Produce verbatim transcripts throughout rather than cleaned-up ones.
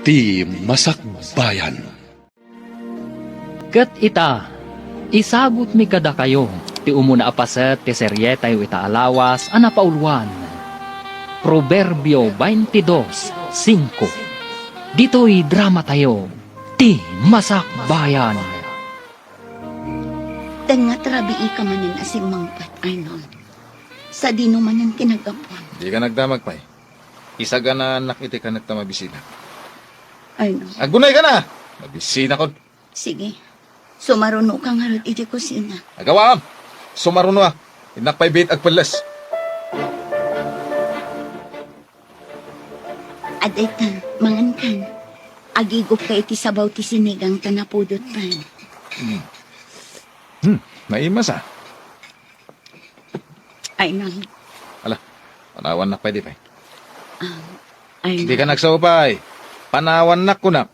Ti Masakbayan. Ket ita, isagutmi kadakayo ti umuna a paset ti serietayo ita a lawas a napauluan, Proverbio twenty-two cinco. Ditoy dramatayo, Ti Masakbayan. Tengnga ti rabiika manen a simmangpet, Arnold. Sadino manen ti naggapuam? Dika nagdamag pay. Isaganaannak iti kanekta a mabisita. Arnold. Agbunay ka na! Mabisita kon. Sige. Sumarunoka ngarud iti kusina. Agawaam! Sumarunoak. Innak pay biit agpelles. Adayta, mangankan. Agigupka iti sabaw ti sinigang ta napudottan. Hmm. Hmm, naimasa. Ay, nang. Ala, panawannak pay di pay. Ah, ay, Di ka nang. Nagsaupay. Panawannak kunak.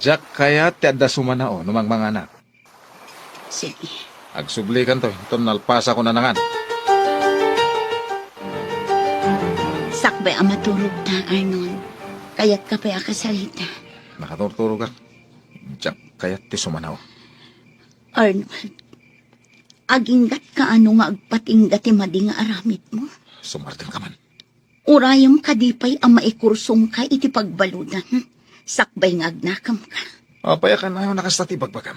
Diak kayat ti adda sumanao no mangmanganak. Sige. Agsublikanto, inton nalpasakon a nangan. Sakbay a maturogta, Arnold. Kayatka pay a kasarita. Nakaturturogak. Diak kayat ti sumanao. Arnold, aginggatka ano nga agpatingga ti madi nga aramidmo? Sumardengka man. Urayem kadi pay a maikursongka iti pagbaludan, sakbay nga agnakemka. Apay a kanayon a kasta ti ibagbagam?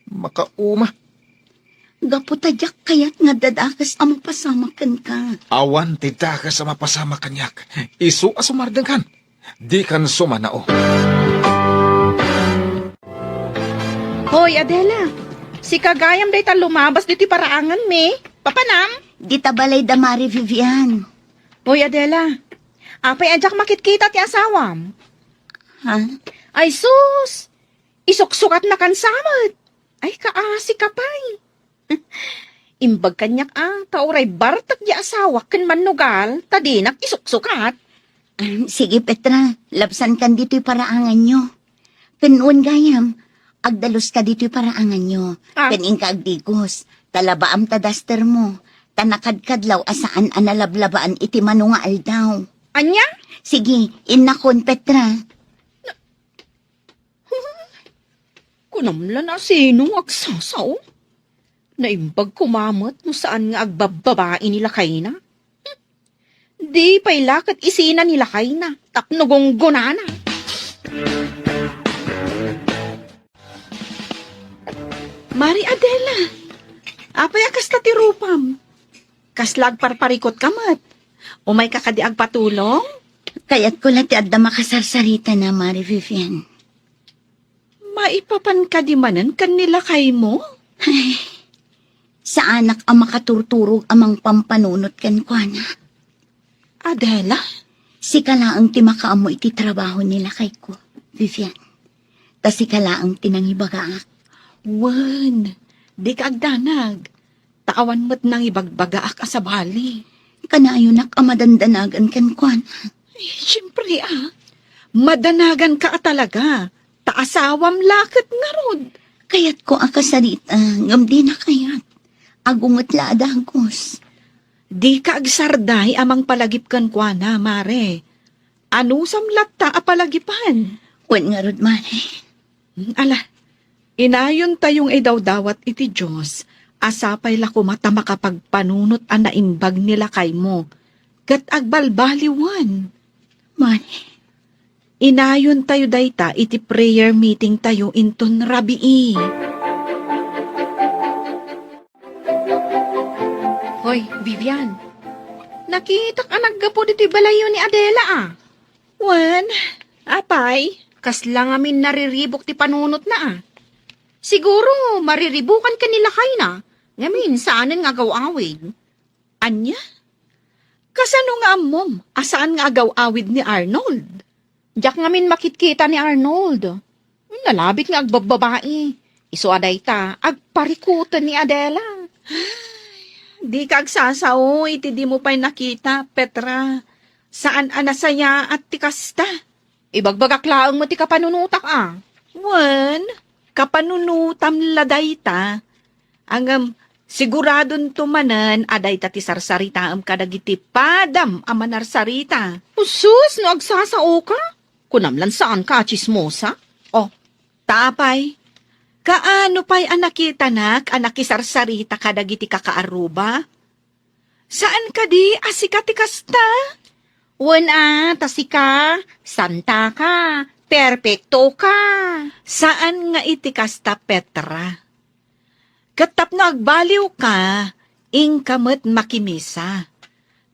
Makauma. Gapu ta diak kayat nga adda dakes a mapasamak kenka. Awan ti dakes a mapasamak kaniak. Isu a sumardengkan. Dikan sumanao. Hoy, Adela. Sika gayam dayta lumabas ditoy paraanganmi. Papanam? Dita balay da Mari Vivian. Hoy, Adela. Apay a diak makitkita ti asawam? Ha? Ay, sus! Isuksukatnakan sa met. Ay, kaasi ka pay. Imbag kaniak a, ta uray bartek ti asawak ken mannugal, ta dinak isuksukat. Ah, sige, Petra, labsankan ditoy paraanganyo. Ken wen gayam, agdaluska ditoy paraanganyo. Ah. Ken inka agdigos, ta labaam ta dastermo, ta nakadkadlaw a saan a nalablabaan iti mano nga aldaw. Ania? Sige, innakon, Petra. Kunam la no sino nga agsasao? Naimbag koma met no saan nga agbabbabai ni lakayna. Di pay la ket isina ni lakayna tapno gunggonana. Mari Adela, apay a kasta ti rupam? Kasla agparparikut ka met? Umay ka kadi agpatulong? Kayatko la ti adda makasarsaritana, Mari Vivian. Maipapan kadi manen ken ni lakaymo? Ay, saanak a makaturturog a mangpampanunot kenkuana. Adela? Sika laeng ti makaammo iti trabaho ni lakayko, Vivian. Ta sika laeng ti nangibagaak. Wen, dika agdanag. Ta awan met nangibagbagaak a sabali. Kanayonak a madandanagan kenkuana. Ay, siempre, ah. Madanagan ka a talaga. Ta asawam la ket ngarud. Kayatko a kasarita, ngem dina kayat. Agunget la a dagus. Dika agsarday a mangpalagip kenkuana, Mare. Anusam latta a palagipan? Wen ngarud, Mare. Hmm, ala, inayontayo nga idawdawat iti Dios a sapay la koma ta makapagpanunot a naimbag ni lakaymo ket agbalbaliwen. Mare. Inayontayo dayta iti prayer meeting tayo inton rabii. Hoy, Vivian. Nakitak a naggapu ditoy balayyo ni Adela, ah. Wen, apay? Kasla ngamin nariribuk ti panunotna, ah. Siguro, mariribukan ken ni lakayna. Ngamin, saanen nga agaw-awid. Ania? Kasano nga ammom a saan nga agaw-awid ni Arnold? Diak ngamin makitkita ni Arnold. Nalabit nga agbabbabai. Isu a dayta, agparikuten ni Adela. Dika agsasao iti dimo pay nakita, Petra. Saan a nasayaat ti kasta. Ibagbagak laeng met ti kapanunotak, a. Wen, kapanunotam la dayta. Ngem, siguradonto manen a dayta ti sarsaritaem kadagiti padam a manarsarita. Sus, no agsasaoka? Kunam lan saanka a tsismosa? O, ta apay, kaano pay a nakitanak a nakisarsarita kadagiti kakaarruba? Saan kadi a sika ti kasta? Wen a, ta sika, santaka, perpektoka. Saan nga iti kasta, Petra. Ket tapno agbaliwka, inka met makimisa.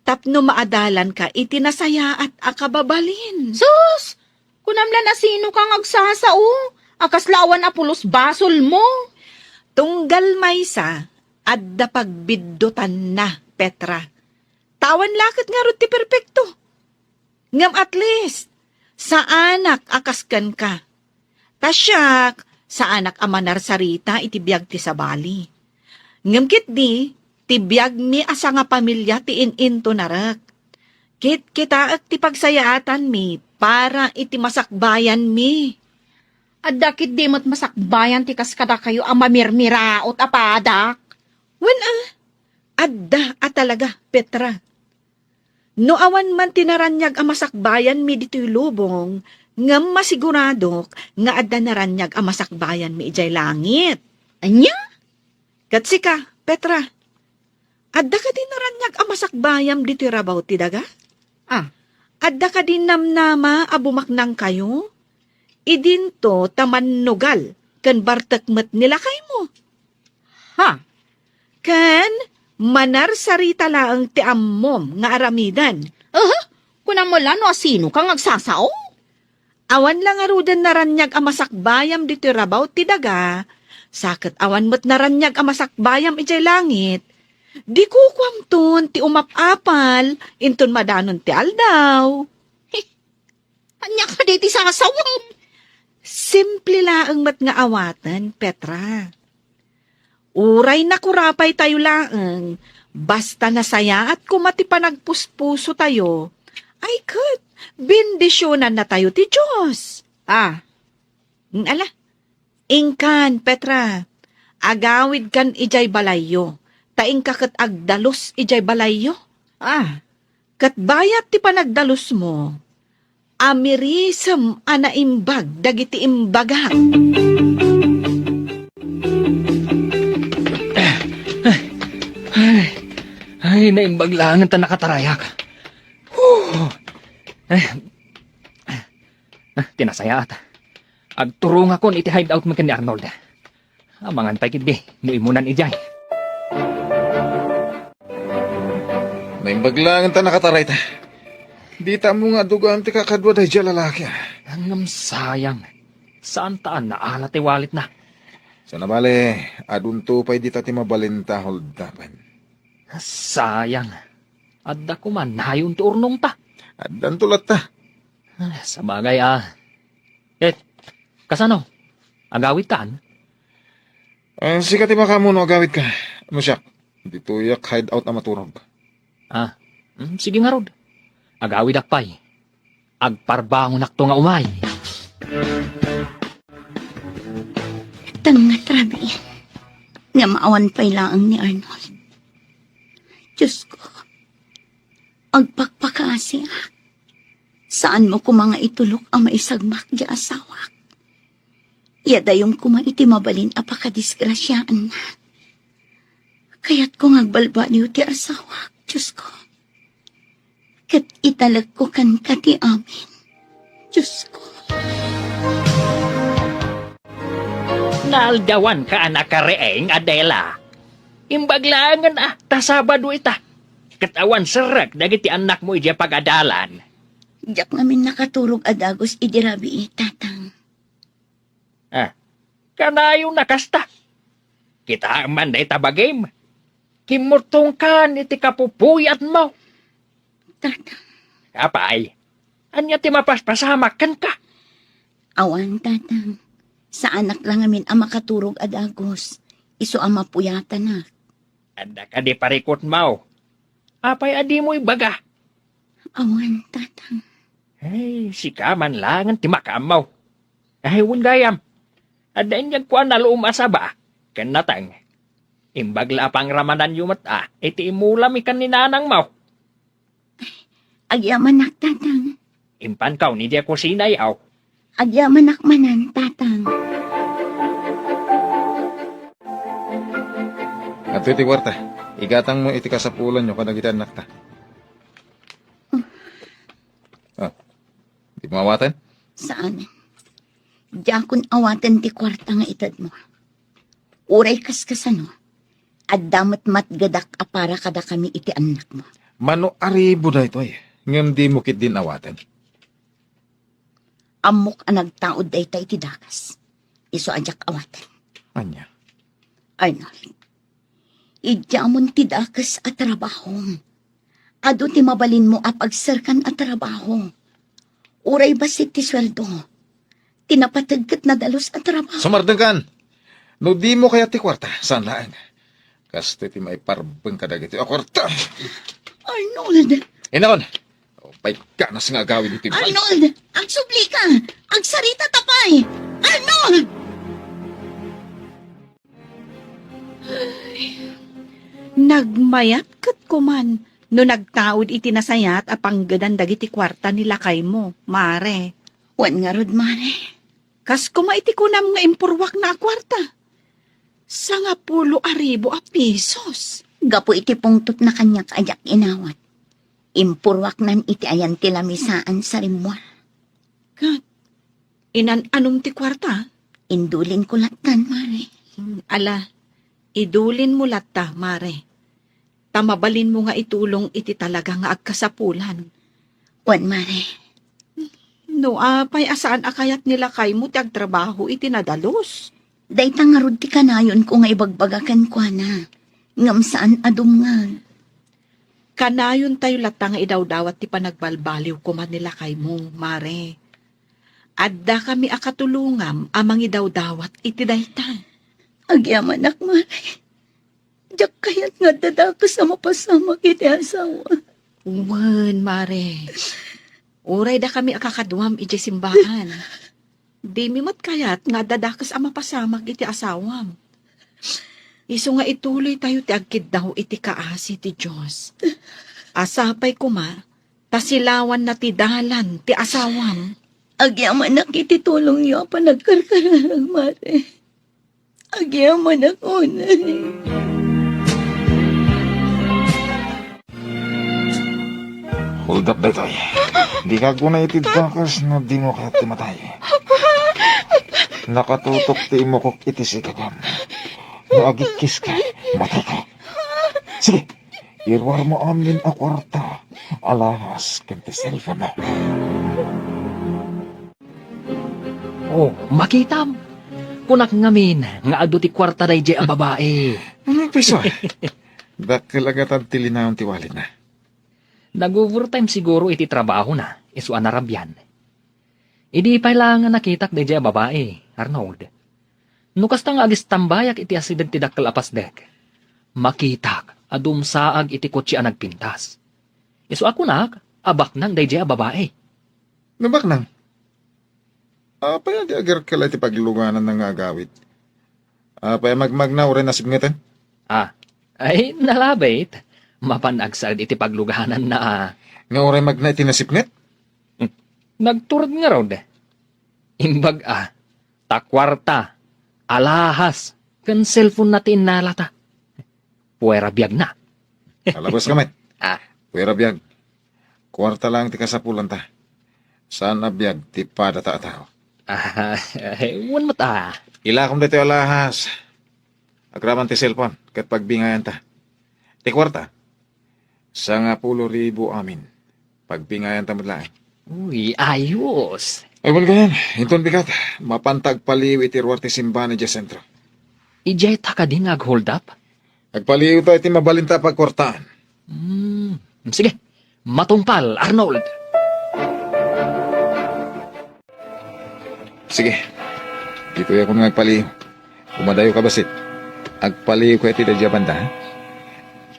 Tapno maadalanka iti nasayaat a kababalin. Sus! Kunam lan a sinoka nga agsasao, a kasla awan a pulos basolmo. Tunggal maysa, adda pagbiddutanna, Petra. Ta awan la ket ngarud ti perpekto. Ngem at least, saanak a kas kenka. Ta siak, saanak a manarsarita iti biag ti sabali. Ngem ketdi, ti biagmi a sangapamilia ti in-intonarek. Kitkitaek ti pagsayaatanmi para iti masakbayanmi. Adda ketdi met masakbayan ti kas kadakayo a mamirmiraot a padak? Wen a, adda a talaga, Petra. No awan man ti naraniag a masakbayanmi ditoy lubong, ngem masiguradok nga adda naraniag a masakbayanmi idiay langit. Ania? Ket sika, Petra, adda kadi naraniag a masakbayam ditoy rabaw ti daga? Ah. Adda kadi namnama a bumaknangkayo? Idinto ta mannugal ken bartek met ni lakaymo. Ha? Ken manarsarita laeng ti ammom nga aramiden. Aha? Kunam la no asinoka nga agsasao? Awan la ngaruden naraniag a masakbayam ditoy rabaw ti daga, sa ket awan met naraniag a masakbayam idiay langit. Di kukuamton ti umap-apal inton madanon ti aldaw. Ania kadi ti sasawem? Simple laeng met nga awaten, Petra. Uray nakurapaytayo laeng, basta nasayaat koma ti panagpuspusotayo, ay ket, bendisionannatayo ti Dios. Ah. Mm, ala, inkan, Petra, agawidkan idiay balayyo, ta inka ket agdalus idiay balayyo. Ah. Ket bayat ti panagdalusmo, amirisem a naimbag dagiti imbagak. Ay, ay, naimbag laengen ta nakatarayak. Huh. Ay. Ah, ti nasayaat. Agturongakon iti hideout mi ken ni Arnold. Amangan pay ketdi no immunan idiay. Naimbag laeng ta nakatarayta. Dita ammo nga adda gayam ti kakadua daydiay a lalaki, a. Ngem sayang. Saan ta a naala ti walletna? Sana bale, adunto pay dita ti mabalinta a holdapen. Sayang. Adda koma nayon ti urnongta. Addanto latta. Ah, sabagay, a. Ket, kasano? Agawidkan? Eh, sika ti makaammo no agawidka. No siak, ditoyak hideout a maturog. Ah, mm, sige ngarud. Agawidak pay. Agparbangonakto nga umay. Tan nga trabil. Nga maawan pay laeng ni Arnold. Diyos ko, agpakpakaasiak. Saanmo koma nga itulok a maisagmak ti asawak. Idayom koma iti mabalin a pakadisgrasiaanna. Kayatko nga agbalbaliw ti asawak, Diyos ko. Ket italekko kenka ti amin, Diyos ko. Naaldawanka a nakariing, Adela. Imbag laengen a ta Sabado ita. Ket awan serrek dagiti annakmo idiay pagadalan. Diak ngamin nakaturog a dagus idi rabii, Tatang. Ah, kanayon a kasta. Kitaem man dayta bagim. Kimmurtongkan iti kapupuyatmo. Tatang. Apay, ania ti mapaspasamak kenka? Awan, Tatang. Saanak la ngamin a makaturog a dagus. Isu a mapuyatanak. Adda kadi parikutmo? Apay a dimo ibaga? Awan, Tatang. Ay, sika man laengen ti makaammo. Ay, wen gayam. Adda inyagko a naluom a saba ken nateng. Imbag la a pangramananyo met a iti imulami ken ni nanangmo. Agyamanak, Tatang. Impankaw idiay kusina, aw. Agyamanak manen, Tatang. Adtoy ti kuarta. Igatangmo iti kasapulanyo kadagiti annakta. Ah, dimo awaten? Saan. Diakon awaten ti kuarta nga itedmo. Uray kaskasano, adda met matgedak a para kadakami iti annakmo. Mano a ribu daytoy, ngem dimo ketdin awaten. Ammok a nagtaud dayta iti dakes. Isu a diak awaten. Ania? Arnold, idiamon ti dakes a trabahom. Adu ti mabalinmo a pagserkan a trabaho. Uray bassit ti sueldo, ti napateg ket nadalus a trabaho. Sumardengkan! No dimo kayat ti kuarta, saan laeng. Kastoy ti maiparbeng kadagitoy a kuarta. Arnold! Inakon! Pay ganas nga agawid iti bay. Arnold! Agsublika! Agsarita ta pay! Arnold! Ay, nagmayat ket kuman no nagtaud iti nasayaat a panggedan dagiti kuarta ni lakaymo, Mare. Wen ngarud, Mare. Kas koma iti kunam nga impurruakna a kuarta. Sangapulo a ribu a pisos. Gapu iti pungtotna kaniak a diak inawat, impurruaknan iti ayan ti lamisaan sa rimmuar. Ket inan-anom ti kuarta? Indulinko lattan, Mare. Hmm, ala, idulinmo latta, Mare. Ta mabalinmo nga itulong iti talaga nga agkasapulan. Wen, Mare. No apay a saan a kayat ni lakaymo ti agtrabaho iti nadalus? Dayta ngarud ti kanayonko nga ibagbaga kenkuana, ngem saan a dumngeg. Kanayontayo latta nga idawdawat ti panagbalbaliw koma ni lakaymo, Mare. Addakami a katulongam a mangidawdawat iti dayta. Agyamanak, Mare. Diak kayat nga adda dakes a mapasamak iti asawa. Wen, Mare. Uray dakami a kakaduam idiay simbaan. Dimi met kayat nga adda dakes a mapasamak iti asawam. Isu nga ituloytayo ti agkiddaw iti kaasi ti Dios. A sapay koma, ta silawanna ti dalan ti asawam. Agyamanak iti tulongyo a panagkarkararag, Mare. Agyamanak unay. Hold up daytoy. Dika aguna iti dakes no dimo kayat ti matay. Nakatutok ti imukok iti sikapam. No agikkiska, matayka. Sige, iruarmo amin a kuarta, alahas ken ti cellphone-mo. Oh, makitam. Kunak ngamin nga adu ti kuarta daydiay a babai. Ano, piso? Dakkel a gatad ti linaon ti walletna. Nag-overtime siguro iti trabahona, isu a narabian. Idi pay laeng nga nakitak daydiay a babai, Arnold. No kasta nga agistambayak iti asideg ti dakkel a pasdek, makitak a dumsaag iti kotse a nagpintas. Isu a kunak a baknang daydiay a babai. No baknang? Apay a di agerkel iti paglugananna nga agawid? Apay a magmagna uray nasipngeten? Ah, ay, nalabit. Mapan agsaed iti paglugananna, ah. Nga uray magna iti nasipnget? Hmm. Nagtured ngarud. Imbag, ah, ta kuarta, alahas, ken cellphone-na ti innalata. Puera biagna. Alabas ka met. Ah. Puera biag. Kuarta laeng ti kasapulanta. Saan a biag ti padata a tao. Ah, wen met, ah. Ilakom daytoy alahas. Agraman ti cellphone ket pagbingayanta. Ti kuarta, sangapulo ribu amin. Pagbingayanta met laeng. Uy, ayos. Ay, wen gayan, inton bigat, mapanta agpaliw iti ruar ti simbaan idiay sentro. Idiay ta kadi nga ag-hold up? Agpaliwta iti mabalinta a pagkuartaan. Hmm, sige. Matungpal, Arnold. Sige. Ditoy akon nga agpaliw. Kumadayo ka, bassit. Agpaliw ka iti daydiay a banda, ha?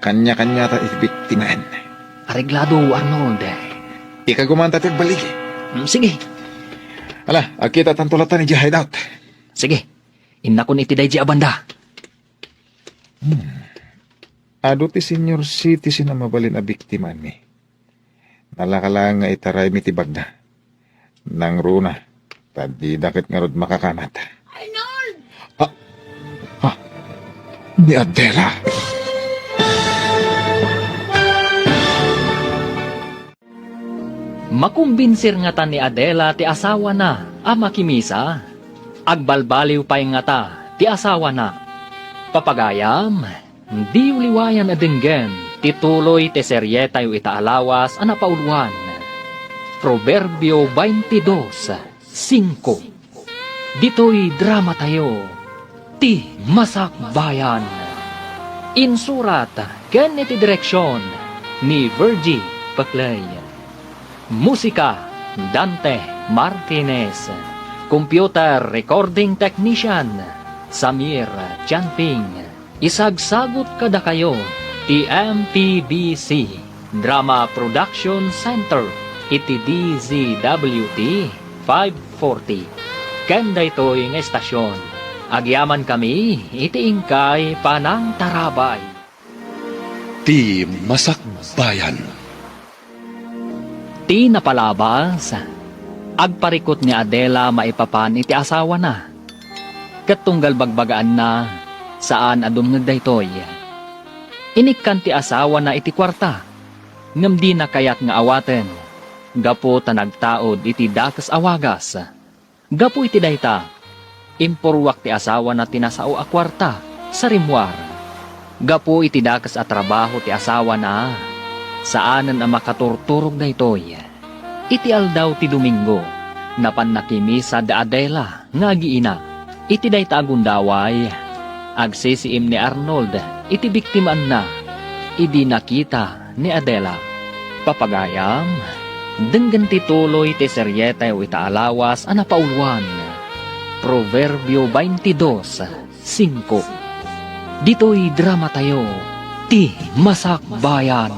Kanya-kanyata iti biktimaan. Areglado, Arnold. Ikagumanta ti agbaligi. Hmm, sige. Ala, agkitatanto latta idiay hideout. Sige. Innakon iti daydiay a banda. Hmm. Adu ti senior citizen a mabalin a biktimaanmi. Nalaka laeng nga itaraymi ti bagna. Nangruna, ta dida ket ngarud makakamat. Arnold! Ah, ah, ni Adela. Makumbinsir ngata ni Adela ti asawana a makimisa? Agbalbaliw pay ngata ti asawana? Papagayam, diyo liwayan a denggen ti tuloy ti serietayo ita a lawas a napauluan. Proverbio twenty-two, singko. Ditoy dramatayo, Ti Masakbayan. Insurat ken iti direksion ni Virgie Paclay. Musika, Dante Martinez. Computer recording technician, Samir Chanping. Isagsagut kadakayo ti M P B C Drama Production Center iti D Z W T five forty. Ken daytoy nga estasyon, agyamankami iti inkay panangtarabay. Ti Masakbayan. Ti napalabas, agparikut ni Adela maipapan iti asawana. Ket tunggal bagbagaanna, saan a dumngeg daytoy. Inikkan ti asawana iti kuarta, ngem dina kayat nga awaten, gapu ta nagtaud iti dakes a wagas. Gapu iti dayta, impurruak ti asawana ti nasao a kuarta sa rimmuar. Gapu iti dakes a trabaho ti asawana, saanen a makaturturog daytoy. Iti aldaw ti Domingo, napan nakimisa da Adela nga agiina. Iti dayta a gundaway, agsisiim ni Arnold iti biktimaanna idi nakita ni Adela. Papagayam, denggen ti tuloy ti serietayo ita a lawas a napauluan. Proverbio twenty-two, singko. Ditoy dramatayo, Ti Masakbayan.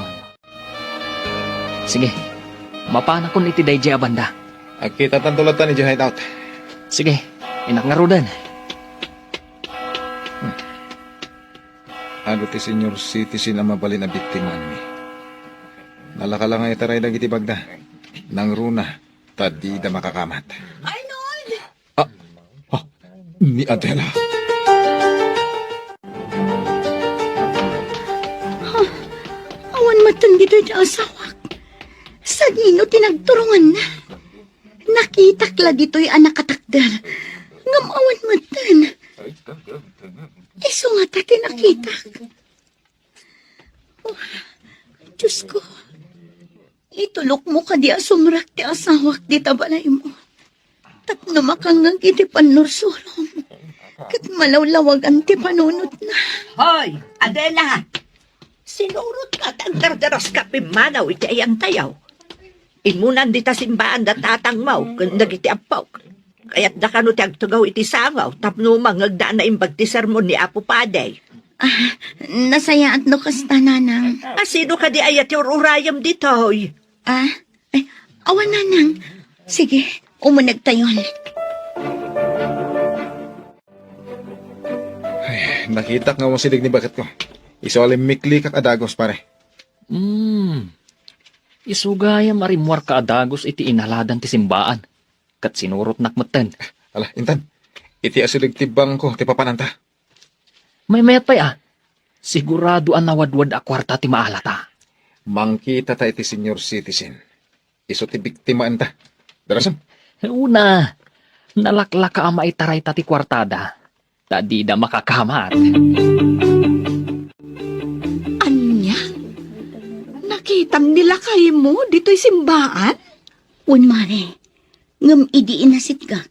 Sige, mapanakon iti daydiay a banda. Agkitatanto latta idiay hideout. Sige, innak ngaruden. Hmm. Adu ti senior citizen a mabalin a biktimaanmi. Nalaka la nga itaray dagiti bagda. Nangruna, ta dida makakamat. Arnold! Ah, ah, ni Adela. Ha? Awan metten ditoy ti asawak. Sadino ti nagturonganna? Nakitak la ditoy a nakatakder. Ngem awan metten. Isu ngata ti nakitak. Oh, Diyos ko, itulokmo kadi a sumrek ti asawak dita balaymo. Tapno makangngeg iti pannursurom, ket malawlawagan ti panunotna. Hoy, Adela! Sinurotka ta agdardaraska pimmanaw iti ayantayo. Immunan dita simbaan da tatangmo ken dagiti ammok. Kayatda kano ti agtugaw iti sango tapno mangngegda a naimbag ti sermon ni Apo Padi. Ah, nasayaat no kasta, Nanang. A, sino kadi aya ti ur-urayem ditoy? Ah, ay, awan, Nanang. Sige, umunegtayon. Ay, nakitak nga awan sideg ni baketko. Isu a limmiklikak a dagus, pare. Hmm. Isu gayam a rimmuarka a dagus iti inaladan ti simbaan, ket sinurotnak metten. Ala, intan. Iti asideg ti bangko ti papananta. Maymayat pay a. Sigurado a nawadwad a kuarta ti maalata. Mangkitata iti senior citizen. Isu ti biktimaenta. Darasem. Una, nalaklaka a maitarayta ti kuartada, ta dida makakamat. Ania? Nakitam ni lakaymo ditoy simbaan? Wen, Mare. Ngem idi inasitgak,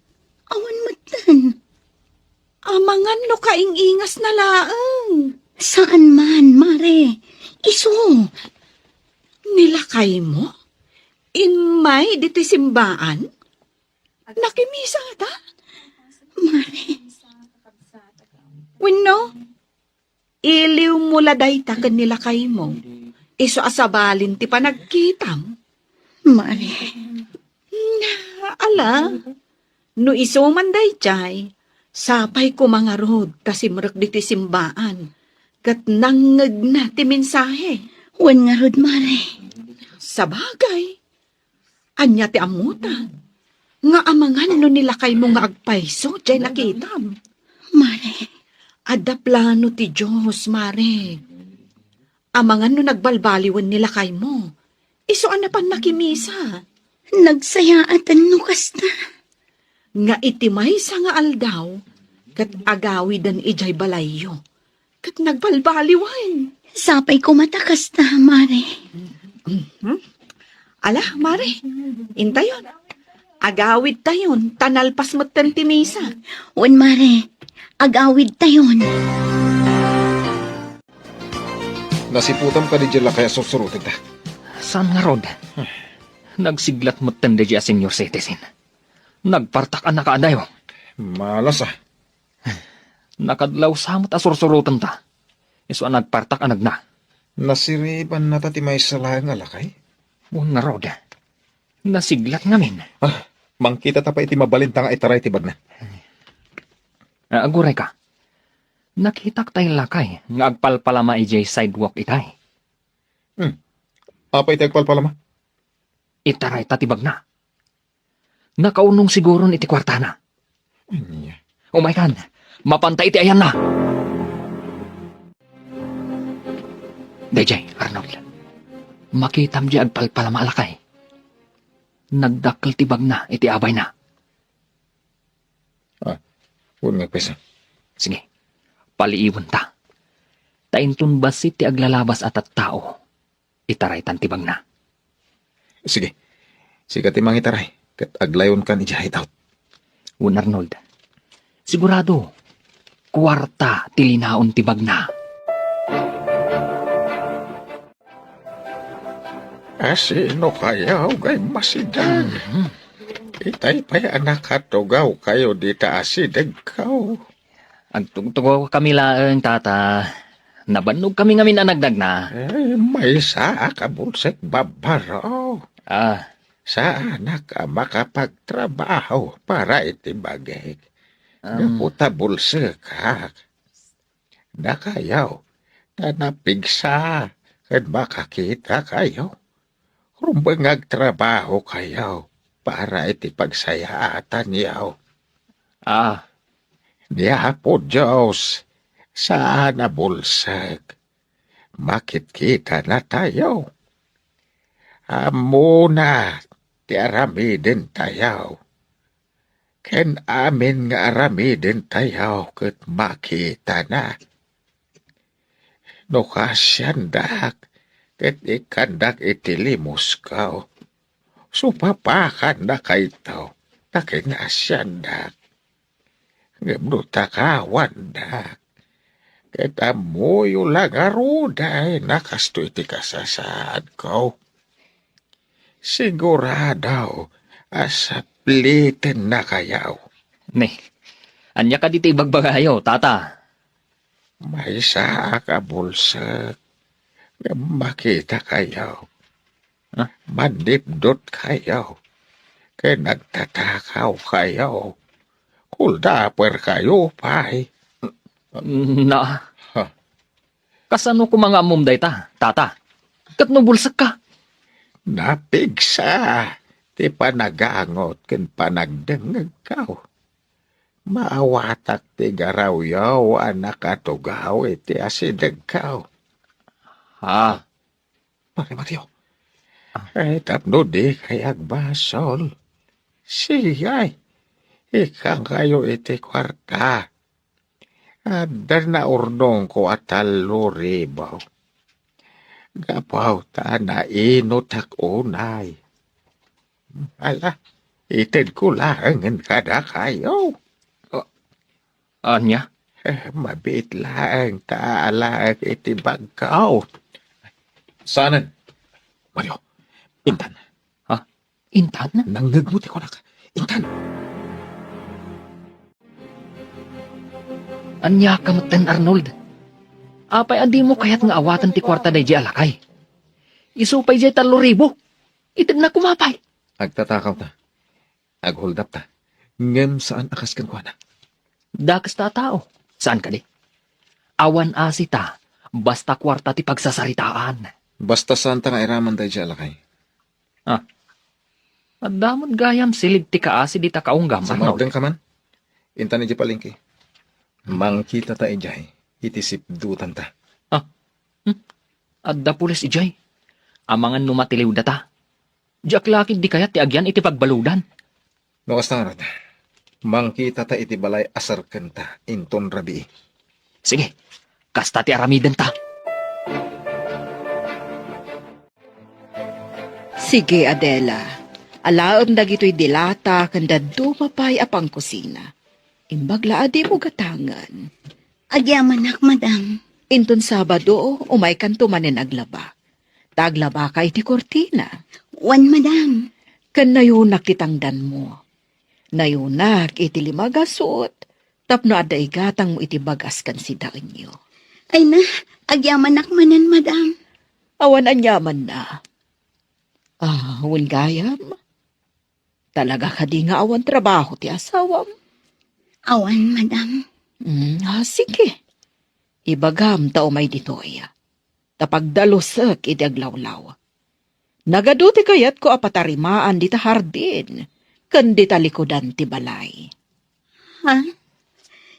awan metten. Amangan no kaing-ingasna laeng. Saan man, Mare. Isu. Ni lakaymo? Immay ditoy simbaan? Nakimisa ngata? Mare. Wenno, iliwmo la dayta ken ni lakaymo. Isu a sabalin ti panagkitam. Mare. Na, ala, no isu man daydiay, sapay koma ngarud ta simrek ditoy simbaan, ket nangngegna ti mensahe. Wen ngarud, Mare. Sabagay, ania ti ammota? Nga amangan no ni lakaymo nga agpayso, jay nakitam. Mare. Adda plano ti Dios, Mare. Amangan no nagbalbaliwen ni lakaymo. Isu a napan nakimisa. Nagsayaatan no kasta. Nga iti maysa nga aldaw, ket agawiden idiay balayyo. Ket nagbalbaliwen. Sapay koma ta kasta, Mare. Mhm. Ala, Mare, intayon. Agawidtayon, ta nalpas metten ti misa. Wen, Mare, agawidtayon. Nasiputam kadi diay lakay a sursurotenta? Saan ngarud? Nagsiglat metten daydiay a senior citizen. Nagpartak a nakaadayo. Malas a. Nakadlawsa met a sursurotenta. Isu a nagpartak a nagna. Nasiribannata ti maysa laeng a lakay? Wen ngarud. Nasiglat ngamin. Ah, mangkitata pay iti mabalinta nga itaray ti bagna. Ah, aguray ka. Nakitak tay lakay nga agpalpalama idiay sidewalk itay. Hmm. Apay ti agpalpalama? Itarayta ti bagna. Nakaunong siguron iti kuartana. Ania? Umaykan, mapanta iti ayanna. Daydiay, Arnold. Makitam diay agpalpalama a lakay. Nagdakkel ti bagna iti abayna. Ah, wen nga pesa. Sige. Paliiwenta. Ta inton bassit ti aglalabas a tattao, itaraytan ti bagna. Sige. Sika ti mangitaray, ket aglayonkan idiay hideout. Wen Arnold, sigurado, kuarta ti linaon ti bagna. Asino kayo, gay masideg? Mhm. Itay pay a nakatugaw kayo dita asideg kaw. Agtugtugaw kami laeng, tata. Nabannog kami ngamin a nagdagna. Ay, maysa a kabulsek babbaro. Ah. Saanak a makapagtrabaho para iti bagik. Um. Gapu ta bulsekak. Dakayaw, ta napigsa ken makakita kayo. Rumbeng nga agtrabaho kayo para iti pagsayaatan yaw. Ah. Ni Apo Dios, saan a bulsek. Makitkita na tayo. Ammona ti aramiden tayo. Ken amin nga aramiden tayo ket makitana. No kaasiandak, ket ikkandak iti limusko. Supapakan dagitoy, ta kinaasiandak. Ngem no takawandak, ket ammoyo la ngarud a nakastoy ti kasasaadko. Sigurado a saplitennakayo. Ne, ania kadi ti ibagbagayo, tata? Maysaak a bulsek nga makitakayo. Ah? Mannipdutkayo ken agtatakawkayo. Kuldaperkayo pay. Na, Ha? Kasano koma nga ammom dayta, tata? Ket no bulsekka? Napigsa ti panagangot ken panagdengngegko. Maawatak ti garawyo a nakatugaw iti asidegko. Ha? Pare Mario. Ah. Eh, tapno dikay agbasol. Sige, ikkankayo iti kuarta. Adda naurnongko a tallo ribu. Gapu ta nainutak unay. Ala, itedko laengen kadakayo. Ah, ania? Eh, mabiit laeng ta alaek iti bagko. Saanen? Mario, intan. Ha? Intan? Nangngegmo ti kunak. Intan! Ania ka metten, Arnold? Apay a dimo kayat nga awaten ti kuarta daydi a lakay? Isu pay diay tallo ribu. Itedna koma pay. Agtatakaw ta. Aghuldap ta. Ngem saan a kas kenkuana. Dakes ta a tao. Saan kadi? Awan asi ta, basta kuarta ti pagsasaritaan. Basta saan ta nga iraman daydi a lakay. Ah. Adda met gayam silid ti kaasi dita kaunggam, Arnold. Sumardengka man. Intan idiay palengke. Mangkitata idiay iti sipdutanta. Ah, hmm? Adda pulis idiay. Amangan no matiliwdata. Diak la ketdi kayat ti agyan iti pagbaludan. No kasta ngarud, mangkitata iti balay a serkenta inton rabii. Sige, kasta ti aramidenta. Sige, Adela. Alaem dagitoy dilata ken dadduma pay a pangkusina. Imbag la a dimo gatangen. Agyamanak, madam. Inton Sabado, umaykanto manen aglaba. Ta aglabaka iti kurtina. Wen, madam. Ken nayunak ti tangdanmo. Nayunak iti lima a gasut, tapno adda igatangmo iti bag-as ken sidaenyo. Ay na, agyamanak manen, madam. Awan aniamanna. Ah, wen gayam? Talaga kadi nga awan trabaho ti asawam? Awan, madam. Mm, ah, sige. Ibagam ta umay ditoy. Ta pagdalusek iti aglawlaw. Nagadu ti kayatko a patarimaan dita hardin ken dita likudan ti balay. Ha?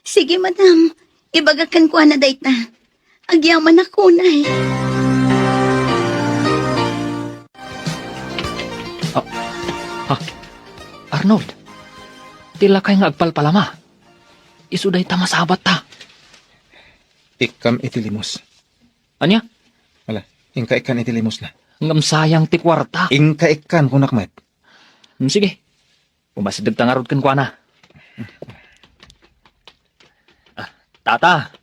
Sige, madam. Ibagak kenkuana dayta. Agyamanak unay. Ah, ah, Arnold, ti lakay nga agpalpalama. Isu dayta masabatta. Ikkam iti limos. Ania? Ala, inka ikkan iti limos na. Ngem sayang ti kuarta. Inka ikkan, kunak met. Hmm, sige. Umasidegta ngarud kenkuana. Ah, tata,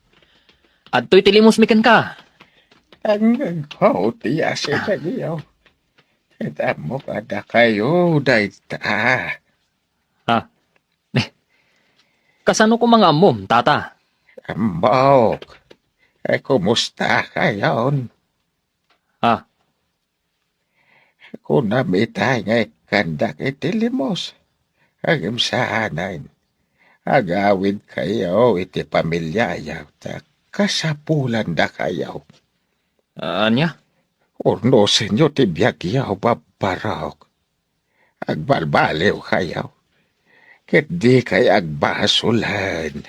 adtoy ti limos mi kenka. Ang nagpauti asi Ah. kayo. Ket ammok a dakayo dayta. Ah. Eh, kasano koma nga ammom, tata? Ammok. Eh, kumusta kayon? Ah. Kunam itay nga ikkandak iti limos. Ngem saanen. Agawid kayo iti pamiliayo, ta kasapulanda kayo. Ania? Urnosenyo ti biagyo, babbarok. Agbalbaliw kayo. Ket di kay agbasolen.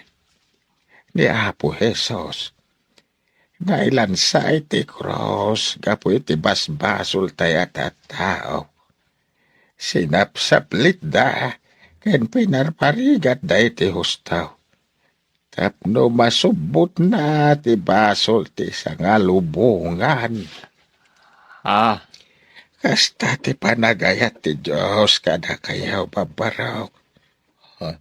Ni Apo Jesus, nailansa iti krus gapu iti basbasoltay a tattao. Sinapsaplitda ken pinarparigatda iti husto. Tapno masubbotna ti basol ti sangalubongan. Ah. Kasta ti panagayat ti Dios kadakayo, babbarok. Ah.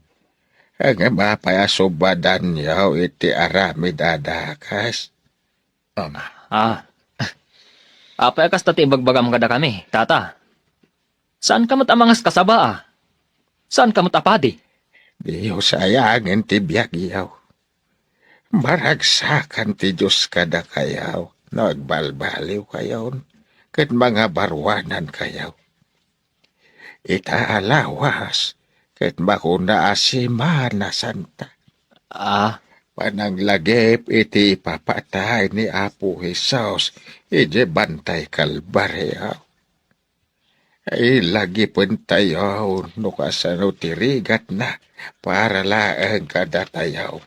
Ngem apay a subadanyo iti aramid a dakes? Um, ah. Apay a kasta ti ibagbagam kadakami, tata? Saanka met a mangaskasaba, a? Saanka met a padi? Dios ayangen ti biagyo. Maragsakan ti Dios kadakayo no agbalbaliwkayon ket mangabaruanankayo. Ita a lawas ket makuna a Semana Santa. Ah. Pananglagip iti ipapatay ni Apo Jesus idiay bantay Kalbario. Ilagipentayo no kasano ti rigatna para laeng kadatayo.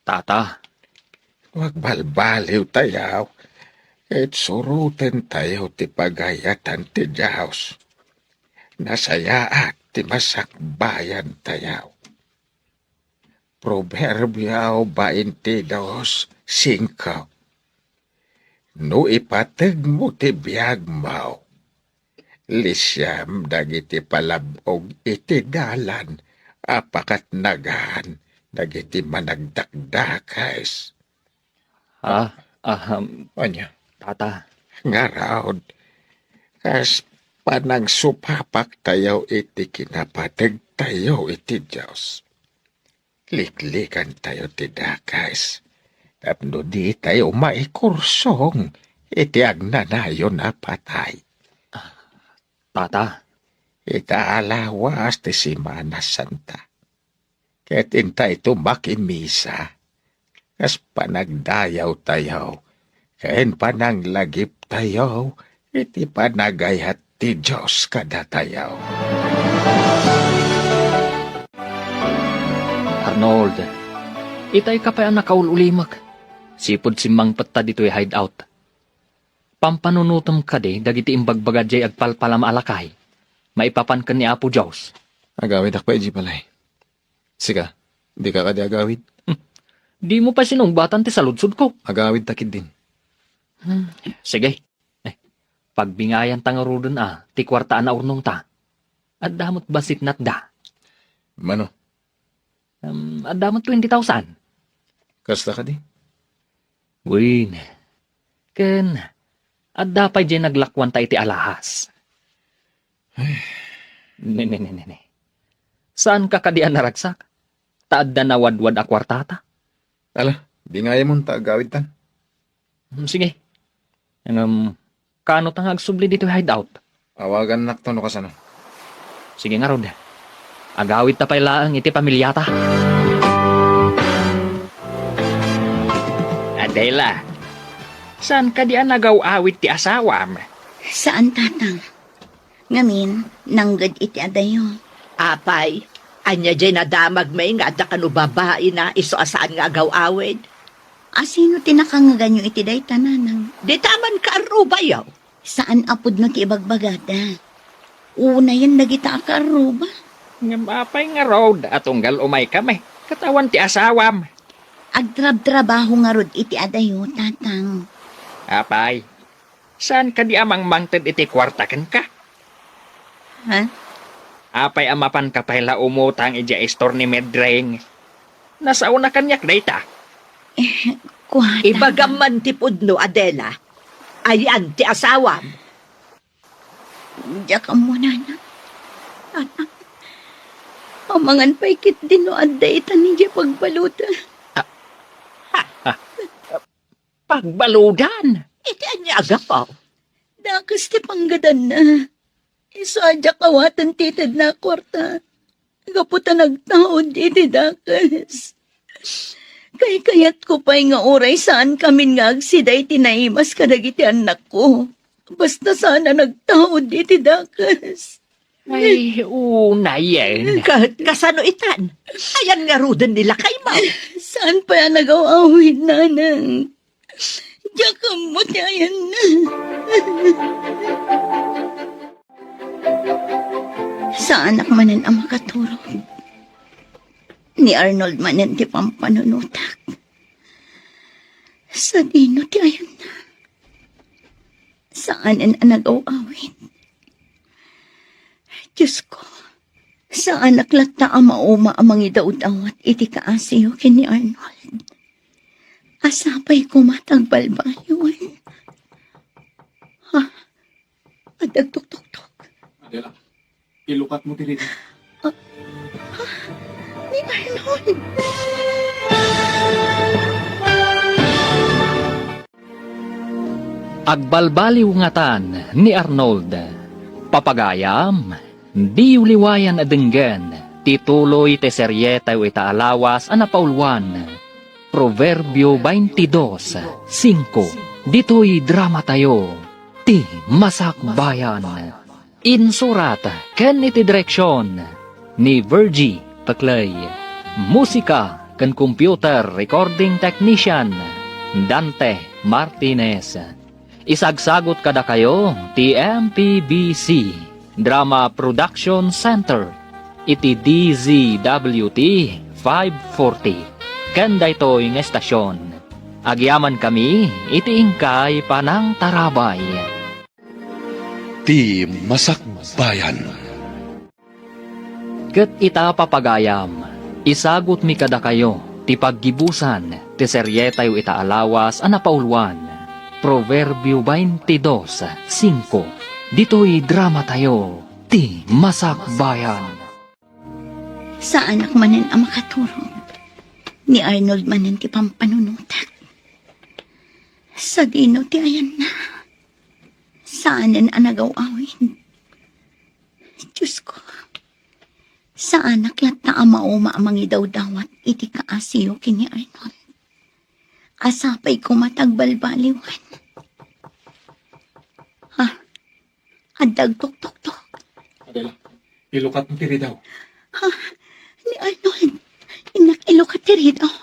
Tata. No agbalbaliwtayo, ket surotentayo ti pagayatan ti Dios. Nasayaat ti masakbayantayo. Proverbio baintidos singko. No ipategmo ti biagmo, lisiam dagiti palab-og iti dalan a pakatnagan dagiti managdakdakes. Ah, ahem. Ania? Tata. Ngarud, kas panangsupapaktayo iti kinapategtayo iti Dios, liklikantayo ti dakes tapno ditayo maikursong iti agnanayon a patay. Tata. Ita a lawas ti Semana Santa. Ket intayto makimisa, kas panagdayawtayo, ken pananglagiptayo iti panagayat ti Dios kadatayo. Arnold, itay ka pay a nakaul-ulimek. Sipud simmangpetta ditoy hideout. Pampanunotem kadi dagiti imbagbaga diay agpalpalam a lakay maipapan ken ni Apo Dios. Agawidak pay idiay balay. Sika, dika kadi agawid? Hmm. Dimo pay sinungbatan ti saludsodko. Agawidta ketdin. Hmm. Sige. Eh, pagbingayanta ngaruden a ti kuarta a naurnongta. Adda met bassit natda. Mano? Um, adda met twenty thousand. Kasta kadi? Wen. Ken, adda pay diay naglakuanta iti alahas. Ay. Ne, ne, ne, ne, ne. Saanka kadi a naragsak? Ta adda nawadwad a kuartata. Ala, bingayamon ta agawidtan. Hmm, sige. Ngem, kaano ta nga agsubli ditoy hideout? Awagannakto no kasano. Sige ngarud. Agawidta pay laeng iti pamiliata. Adela, saan kadi a nagaw-awid ti asawam? Saan, Tatang. Ngamin, nangged iti adayo. Apay, ania diay nadamagmi nga adda kano babaina isu a saan nga agaw-awid? A sino ti nakangaganyo iti dayta, Nanang? Dita man kaarrubayo. Saan a pudno ti ibagbagada. Unayen dagita a kaarruba. Ngem apay ngarud a tunggal umaykami ket awan ti asawam? Agtrabtrabaho ngarud iti adayo, Tatang. Apay, saan kadi a mangmangted iti kuarta kenka? Ha? Apay a mapanka pay la umutang idiay istor ni Medring? Nasaona kaniak dayta. Eh, kuata. Ibagam man ti pudno, Adela. Ayan ti asawam. Diak ammo, Nana. Tatang, amangan pay ketdi no adda ita idiay pagbaludan. Ah, ha, ha. Pagbaludan? Iti ania a gapu? Dakes ti panggadanna. Isu a diak awaten ti itedna a kuarta. Gapu ta nagtaud iti dakes. Kaykayatko pay nga uray saankamin nga agsida iti naimas kadagiti annakko. Basta saan a nagtaud iti dakes. Ay, unayen. Ka-, kasano itan? Ayan ngaruden ni lakaymo? Saan pay a nagaw-awid, Nanang? Diak ammo ti ayanna. Saanak manen a makaturog. Ni Arnold manen ti pampanunotak. Sadino ti ayanna? Saanen a nagaw-awid. Diosko, saanak latta a mauma a mangidawdawat iti kaasiyo ken ni Arnold. A sapay koma ta agbalbaliwen. Ha? Adda agtuktoktok. Adela, ilukatmo ti ridem. Ah, ah, ni Arnold. Agbalbaliw ngatan ni Arnold. Papagayam, diyo liwayan a denggen ti tuloy ti serietayo ita a lawas a napauluan. Proverbio twenty-dos, cinco. Ditoy dramatayo, ti Masakbayan. Insurat ken iti direksion ni Virgie Peclay. Musika ken computer recording technician, Dante Martinez. Isagsagut kadakayo ti M P B C Drama Production Center iti D Z W T five forty. Ken daytoy nga estasion, agyamankami iti inkay panangtarabay. Ti Masakbayan. Ket ita, papagayam, isagutmi kadakayo ti paggibusan ti serietayo ita a lawas a napauluan, Proverbio twenty-dos, cinco. Ditoy dramatayo, ti Masakbayan. Saanak manen a makaturog. Ni Arnold manen ti pampanunotak. Sadino ti ayanna? Saanen a nagaw-awid. Diosko, saanak latta a mauma a mangidawdawat iti kaasiyo ken ni Arnold. A sapay koma ta agbalbaliwan. Ha? Adda agtuktoktok. Adela, ilukat mo ti ridaw. Ha? Ni Arnold. Innak ilukat ti ridaw.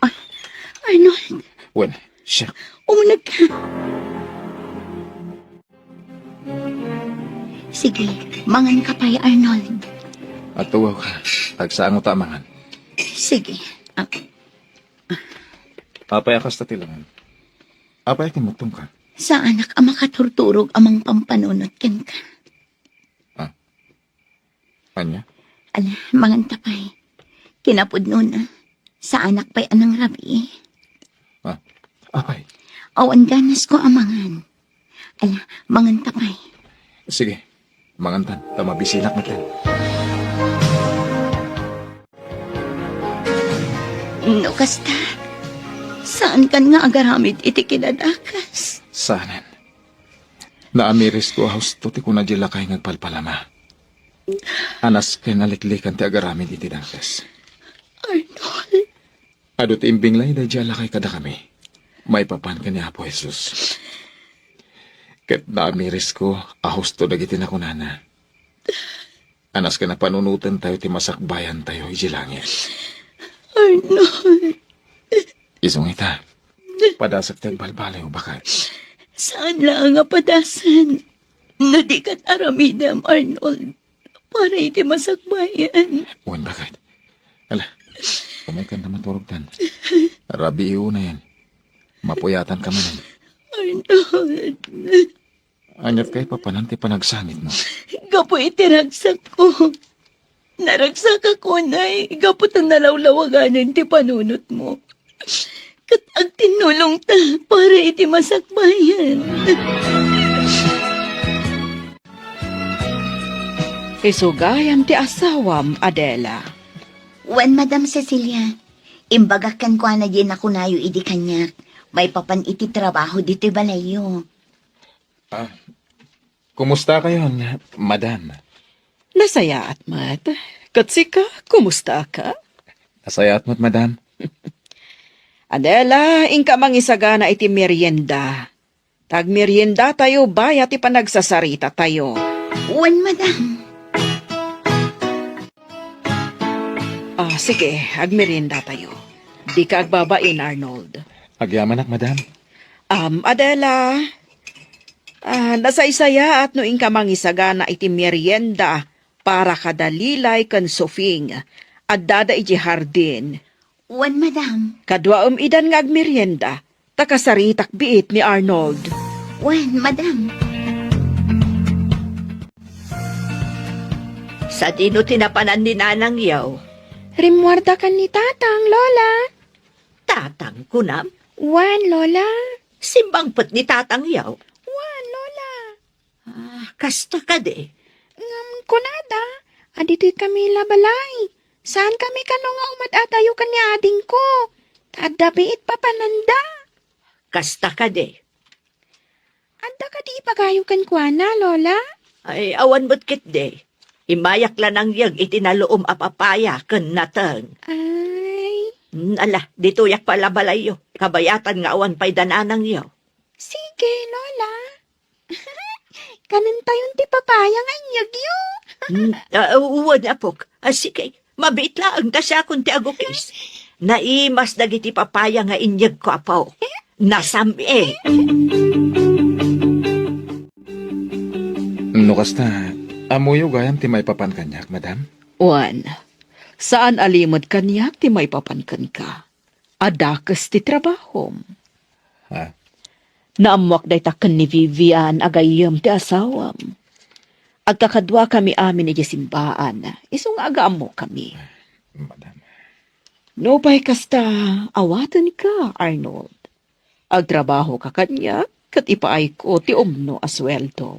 Ay, Arnold. Wen, siya. Umuneg ka. Sige, mangan ka pay, Arnold. Atugaw ka. Agsaango ta a mangan. Sige. Ah, Apay a kasta ti langan? Apay a kinmutong ka? Saanak a makaturturog a mangpampanunot kenka. Ah. Ania? Ala, mangan ta pay. Kinapudnona, saanak pay a nangrabii. Ah, apay? Awan ganas ko a mangan. Ala, mangan ta pay. Sige, mangan tan, ta mabisinak metten. No kasta, saan kan nga agaramid iti kinadakas? Saanen. Naamiris ko a husto ti kuna di lakay nga agpalpalama. Anas ken naliklikan ti agaramid iti dakes. Arnold. Adu ti imbinglay daydi a lakay kadakami. Maipapan ken ni Apo Jesus. Ket naamiris ko a husto dagiti nakunana. Anas ken a panunotentayo ti masakbayantayo iti langit. Arnold. Isung ita, padasek ti agbalbaliw, baket. Saan laeng a padasen no di ket aramidem, Arnold, para iti masakbayan. Wen, baket. Ala, umay kan ta maturog tan. Rabii unayen. Mapuyatan ka manen. Arnold. Aniat kay papanan ti panagsangitmo? Gapu iti ragsakko. Naragsakak unay gapu ta nalawlawaganen ti panunotmo. Ket agtinnulongta para iti masakbayan. Isu gayam ti asawam, Adela. Wen, Madam Cecilia. Imbagak kenkuana diay nakunayo idi kaniak, maipapan iti trabaho ditoy balayyo. Ah, kumusta kayon, madam? Nasayaat met. Ket sika, kumusta ka? Nasayaat met, madam. Adela, inka mangisagana iti merienda. Ta agmeriendatayo bayat ti panagsasarita tayo. Wen, madam. Ah, sige, agmeriendatayo. Dika agbabain, Arnold. Agyamanak, madam. Am, Adela, ah, nasaysayaat no inka mangisagana iti merienda para kada Lilay ken Sofing. Addada iti hardin. Wen, madam. Kaduaem idan nga agmerienda, ta kasaritak biit ni Arnold. Wen, madam. Sadino ti napanan ni nanangyo? Rimmuarda ken ni tatang, Lola. Tatang, kunam? Wen, Lola. Simmangpet ni tatangyo? Wen, Lola. Ah, kasta kadi? Ngem kunada, aditoy kami la balay. Saan kami kano nga umad-adayo ken ni adingko. Ta adda biit papananda. Kasta kadi? Adda kadi ipagayo kenkuana, Lola? Ay, awan met ketdi. Immayak la nangyeg iti naluom a papaya ken nateng. Ay. Mm, ala, ditoyak pay la balayyo. Kabayatan nga awan pay da nanangyo. Sige, Lola. Kanentayon ti papaya nga inyegyo. Mm, ah, wen, apok. Ah, sige, mabiit laeng ta siakon ti agukis. Naimas dagiti papaya nga inyegko, apo. Nasam-i. No kasta, ammoyo gayam ti maipapan kaniak, madam? Wen, saan a limed kaniak ti maipapan kenka. A dakes ti trabahom. Ha? Naammoak dayta ken ni Vivian a gayyem ti asawam. Agkakaduakami amin idiay simbaan, isu nga agaammokami. Madam. Nupay kasta, awatenka, Arnold. Agtrabahoka kaniak, ket ipaayko ti umno a sueldom.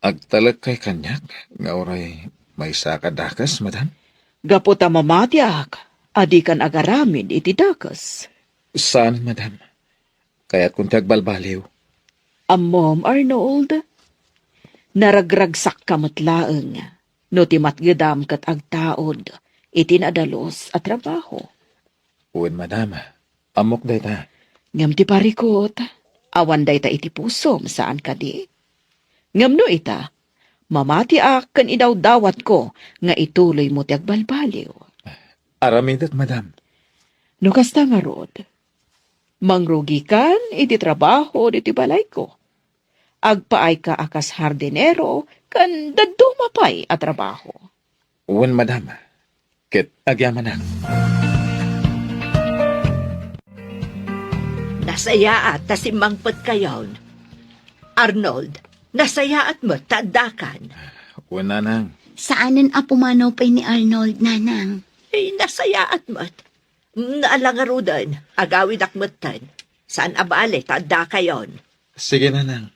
Agtalek kay kaniak nga uray maysa ka dakes, madam? Gapu ta mamatiak a dikan agaramid iti dakes. Saan, madam. Kayatkon ti agbalbaliw. Ammom, Arnold, naragragsakka met laeng no ti matgedam ket agtaud iti nadalus a trabaho. Wen, madam. Ammok dayta. Ngem ti parikut, Awan dayta iti pusom, saan kadi? Ngem no ita, mamatiak ken idawdawatko nga ituloymo ti agbalbaliw. Aramidek, madam. No kasta ngarud, mangrugikan iti trabaho ditoy balayko. Agpaayka a kas hardinero ken dadduma pay a trabaho. Wen, madam. Ket agyamanak. Nasayaat ta simmangpetkayon. Arnold, nasayaat met ta addakan. Wen, nanang. Saanen a pumanaw pay ni Arnold, nanang. Eh, nasayaat met. Naala ngaruden, agawidak metten. Saan a bale ta addakayon. Sige, nanang.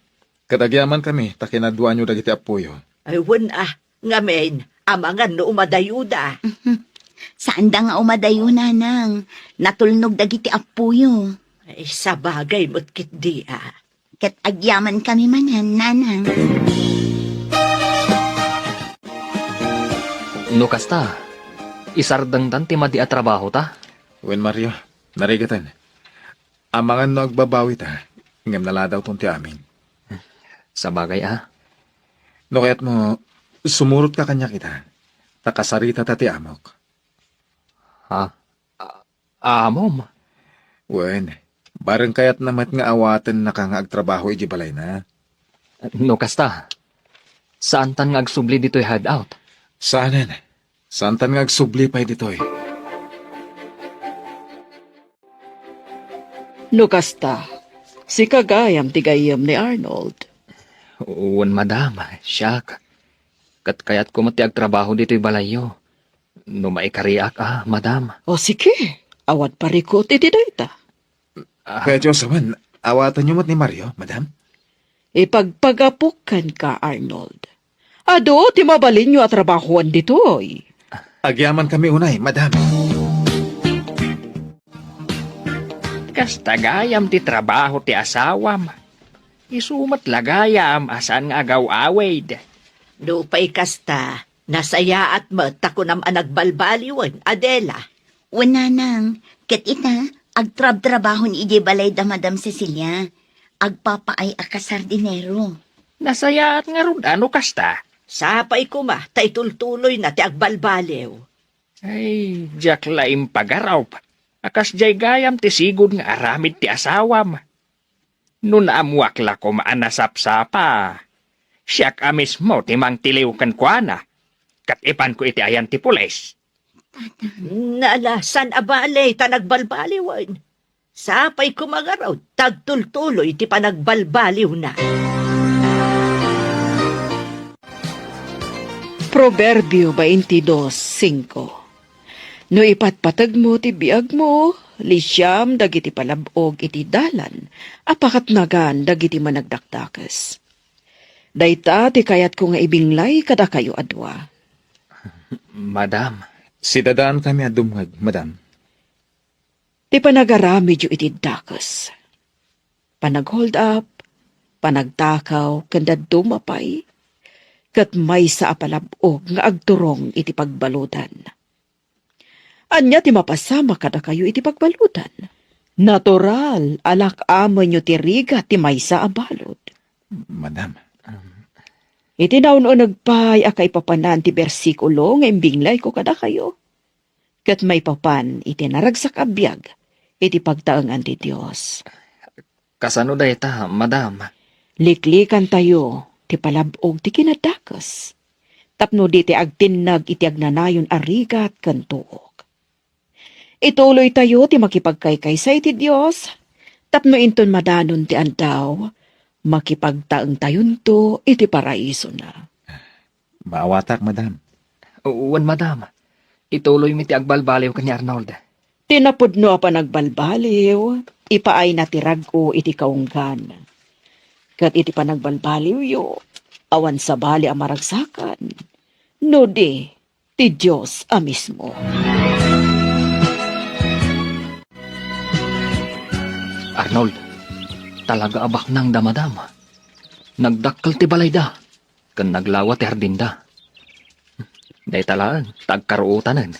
Ket agyamankami ta kinaduaanyo dagiti appoyo. Ay, wen a. Ngamin, amangan no umadayoda. Saanda nga umadayo, nanang. Natulnog dagiti appoyo. Ay, sabagay met ketdi a. Ket agyamankami manen, nanang. No kasta, isardengtan ti madi a trabahota? Wen, Mario, narigaten. Amangan no agbabawita, ngem naladawton ti amin. Sabagay a. No kayatmo, sumurotka kaniak ita, ta kasaritata ti amok. Ha? A-, amom? Wen, bareng kayatna met nga awatennaka nga agtrabaho idiay balayna. No kasta, saantan nga agsubli ditoy hideout? Saanen. Saantan nga agsubli pay ditoy. No kasta, sika gayam ti gayyem ni Arnold. Wen, madam, siak. Ket kayatko met ti agtrabaho ditoy balayyo. No maikariak a, madam. O sige, awan parikut iti dayta. Ah. Kayatyo a sawen, awatenyo met ni Mario, madam? Ipagpagapok kenka, Arnold. Adu ti mabalinyo a trabahoan ditoy. Agyamankami unay, madam. Kasta gayam ti trabaho ti asawam. Isu met la gayam a saan nga agaw-awid. Nupay kasta, nasayaat met ta kunam a nagbalbaliwen, Adela. Wen, nanang, ket ita, agtrabtrabaho ni idiay balay da Madam Cecilia. Agpapaay a kas hardinero. Nasayaat ngarud a no kasta. Sapay koma ta itultuloyna ti agbalbaliw. Ay, diak la impagarup a kasdiay gayam ti sigud nga aramid ti asawam. No naammoak la koma a nasapsapa, siak a mismo ti mangtiliw kenkuana, ket ipanko iti ayan ti pulis. Naala, saan a bale ta nagbalbaliwen. Sapay koma ngarud ta agtultuloy ti panagbalbaliwna. Proverbio twenty-two cinco. No ipatpategmo ti biagmo, lisiam dagiti palab-og iti dalan a pakatnagan dagiti managdakdakes. Dayta ti kayatko nga ibinglay kadakayo a dua. Madam. Sidadaankami a dumngeg, madam. Ti panagaramidyo iti dakes. Panag-hold up, panagtakaw, ken dadduma pay, ket maysa a palab-og nga agturong iti pagbaludan. Ania ti mapasamak kadakayo iti pagbaludan? Natural a lak-amenyo ti rigat ti maysa a balud. Madam, um, iti naun-uneg pay a kaipapanan ti bersikulo nga imbinglayko kadakayo, ket maipapan iti naragsak a biag iti pagtaengan ti Dios. Kasano dayta, madam? Liklikantayo ti palab-og ti kinadakes, tapno di ti agtinnag iti agnanayon a rigat ken tuok. Ituloytayo ti makipagkaykaysa iti Dios, tapno inton madanon ti aldaw, makipagtaengtayonto iti paraisona. Maawatak, madam. Wen, madam. Ituloymi ti agbalbaliw ken ni Arnold. Ti napudno a panagbalbaliw, ipaayna ti rag-o iti kaunggan. Ket iti panagbalbaliwyo, awan sabali a maragsakan, no di ti Dios a mismo. Arnold, talaga a baknang da Madam. Nagdakkel ti balayda, ken naglawa ti hardinda. Dayta laeng, ta agkaruotanen.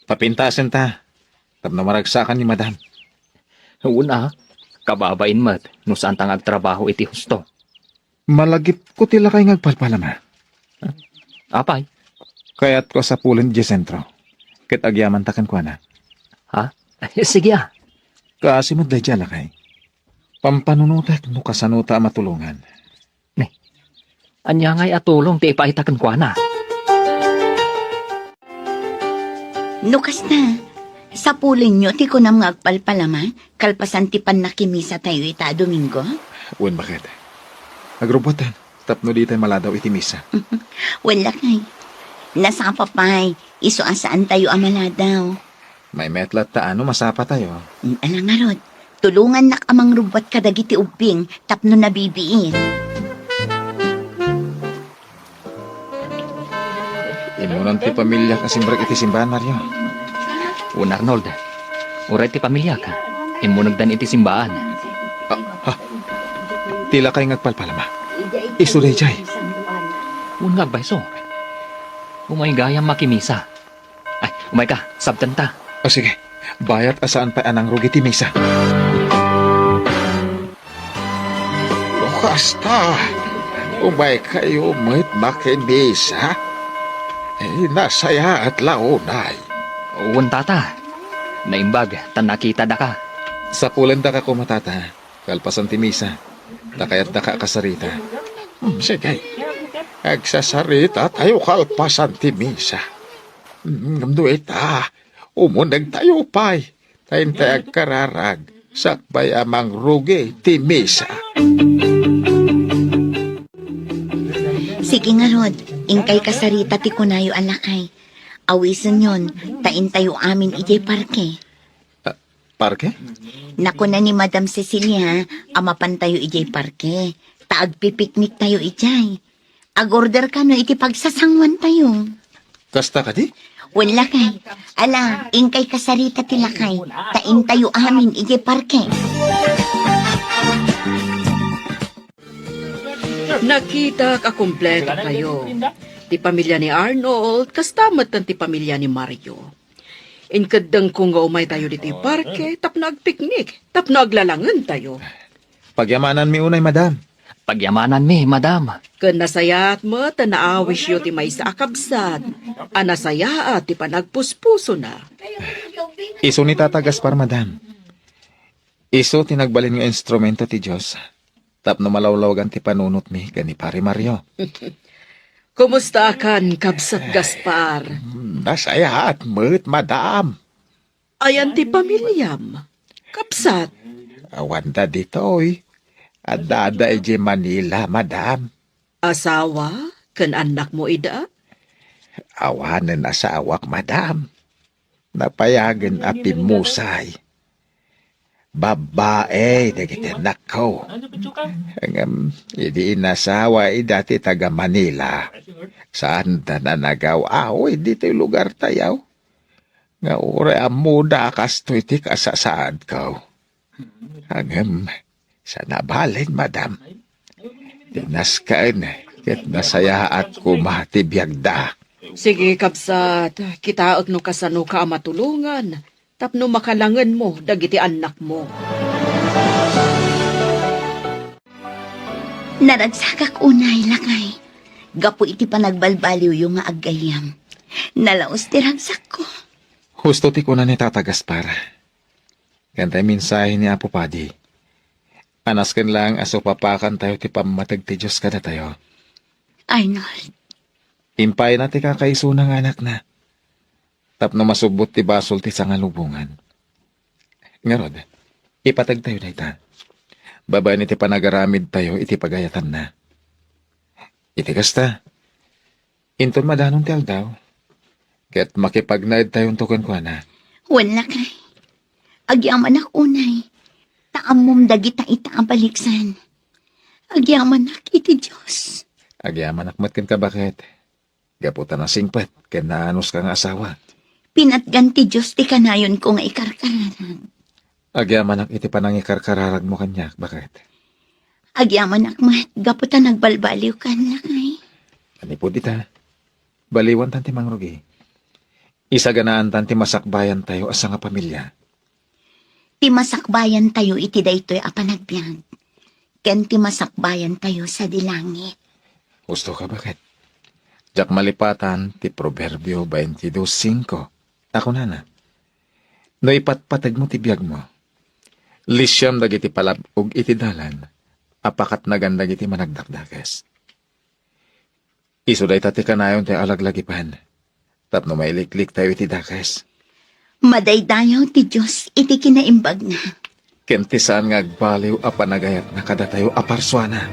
Papintasenta, tapno maragsakan ni Madam. Wen a, Kababain met no saanta nga agtrabaho iti husto. Malagipko ti lakay nga agpalpalama. Apay? Kayatko a sapulen idiay sentro, ket agyamanta kenkuana. Ha? Sige, a. Kaasi met daydiay a lakay. Pampanunotek no kasanota a matulongan. Ne, ania ngay a tulong ti ipaayta kenkuana? No kasta, sapulenyo ti kunam nga agpalpalama kalpasan ti pannakimisatayo ita a Domingo? Wen, baket. Agrubbuatan tapno ditay maladaw iti misa. Wen, lakay. Nasapa pay, isu a saantayo a maladaw. Maymayat latta no masapatayo. Mm, ala ngarud, tulongannak a mangrubbuat kadagiti ubbing tapno nabibiin. Immunan ti pamiliak a simrek iti simbaan, Mario. Wen, Arnold. Uray ti pamiliak, immunegdan iti simbaan. Ah, ha? Ti lakay nga agpalpalama. Isu daydiay. Wen nga agbayso. Umay gayam makimisa. Ay, umay ka, sabtenta. O, sige. Bayat a saan pay a nangrugi ti misa. No kasta, umaykayo met makimisa. Eh, nasayaat la unay. Wen, tata. Naimbag, ta nakitadaka. Sapulendaka koma, tata. Kalpasan ti misa, ta kayatta ka a kasarita. Hmm, sige. Agsasarita tayo kalpasan ti misa. Hmm, ngem no ita, umuneg tayo pay. Ta intay agkararag, sakbay a mangrugi ti misa. Sige ngarud, inkay kasarita ti kunayo a lakay. Awisenyon, ta intayo amin idiay parke. Ah, parke? Nakuna ni Madam Cecilia a mapantayo idiay parke, ta agpipikniktayo idiay. Agorder kano iti pagsasanguantayo. Kasta kadi? Wen, lakay. Ala, inkay kasarita ti lakay, ta intayo amin idiay parke. Nakitak a kumpleto tayo. Ti pamilya ni Arnold, kasta met ti pamilya ni Mario. Inkeddengko nga umaytayo ditoy parke tapno agpiknik, tapno aglalangentayo. Pagyamananmi unay, madam. Pagyamananmi, madam. Ken nasayaat met ta naawisyo ti maysa a kabsat a nasayaat ti panagpuspusona. Isu ni Tata Gaspar, madam. Isu ti nagbalin nga instrumento ti Dios tapno malawlawagan ti panunotmi ken ni Pare Mario. Kumusta akan, Kabsat Gaspar? Hmm, nasayaat met, madam. Ayan ti pamiliam, kabsat? Awanda ditoy. Addada idiay Manila, madam. Asawa ken annakmo ida? Awanen asawak, madam. Napayagen a pimmusay. Babbai dagiti annakko. Ngem idi inasawa ida ti taga-Manila, saanda a nagaw-awid ditoy lugartayo. Nga uray ammoda a kastoy ti kasasaadko. Ngem, saan a bale, madam. Ti nasken ket nasayaat koma ti biagda. Sige, kabsat, kitaek no kasanoka a matulongan tapno makalangenmo dagiti annakmo. Naragsakak unay, lakay, gapu iti panagbalbaliwyo nga aggayyem. Nalaus ti ragsakko. Husto ti kuna ni Tata Gaspar. Ken tay mensahe ni Apo Padi. A nasken laeng a supapakantayo ti pammateg ti Dios kadatayo. Arnold. Impayna ti kakaisuna nga anakna tapno masubbot ti basol ti sangalubongan. Ngarud, ipategtayo dayta babaen iti panagaramidtayo iti pagayatanna. Iti kasta, inton madanon ti aldaw, ket makipagnaedtayonto kenkuana. Wen, lakay. Agyamanak unay, ta ammom dagita ita a baliksan. Agyamanak iti Dios. Agyamanak met kenka, baket, gapu ta nasingpet ken naanuska nga asawa. Pinatgan ti Dios ti kanayonko nga ikarkararag. Agyamanak iti panangikarkararagmo kaniak, baket. Agyamanak met gapu ta nagbalbaliwkan, lakay. Manipud ita, baliwantan ti mangrugi. Isaganaantan ti masakbayantayo a sangapamilya. ti masakbayantayo iti daytoy a panagbiag, ken ti masakbayantayo sadi langit. Husto ka, baket? Diak malipatan ti Proverbio twenty-two cinco, a kunana, "No ipatpategmo ti biagmo, lisiam dagiti palab-og iti dalan a pakatnagan dagiti managdakdakes." Isu dayta ti kanayon ti alaglagipan tapno mailikliktayo iti dakes. Madaydayaw ti Dios iti kinaimbagna. Ken ti saan nga agbaliw a panagayatna kadatayo a parsuana.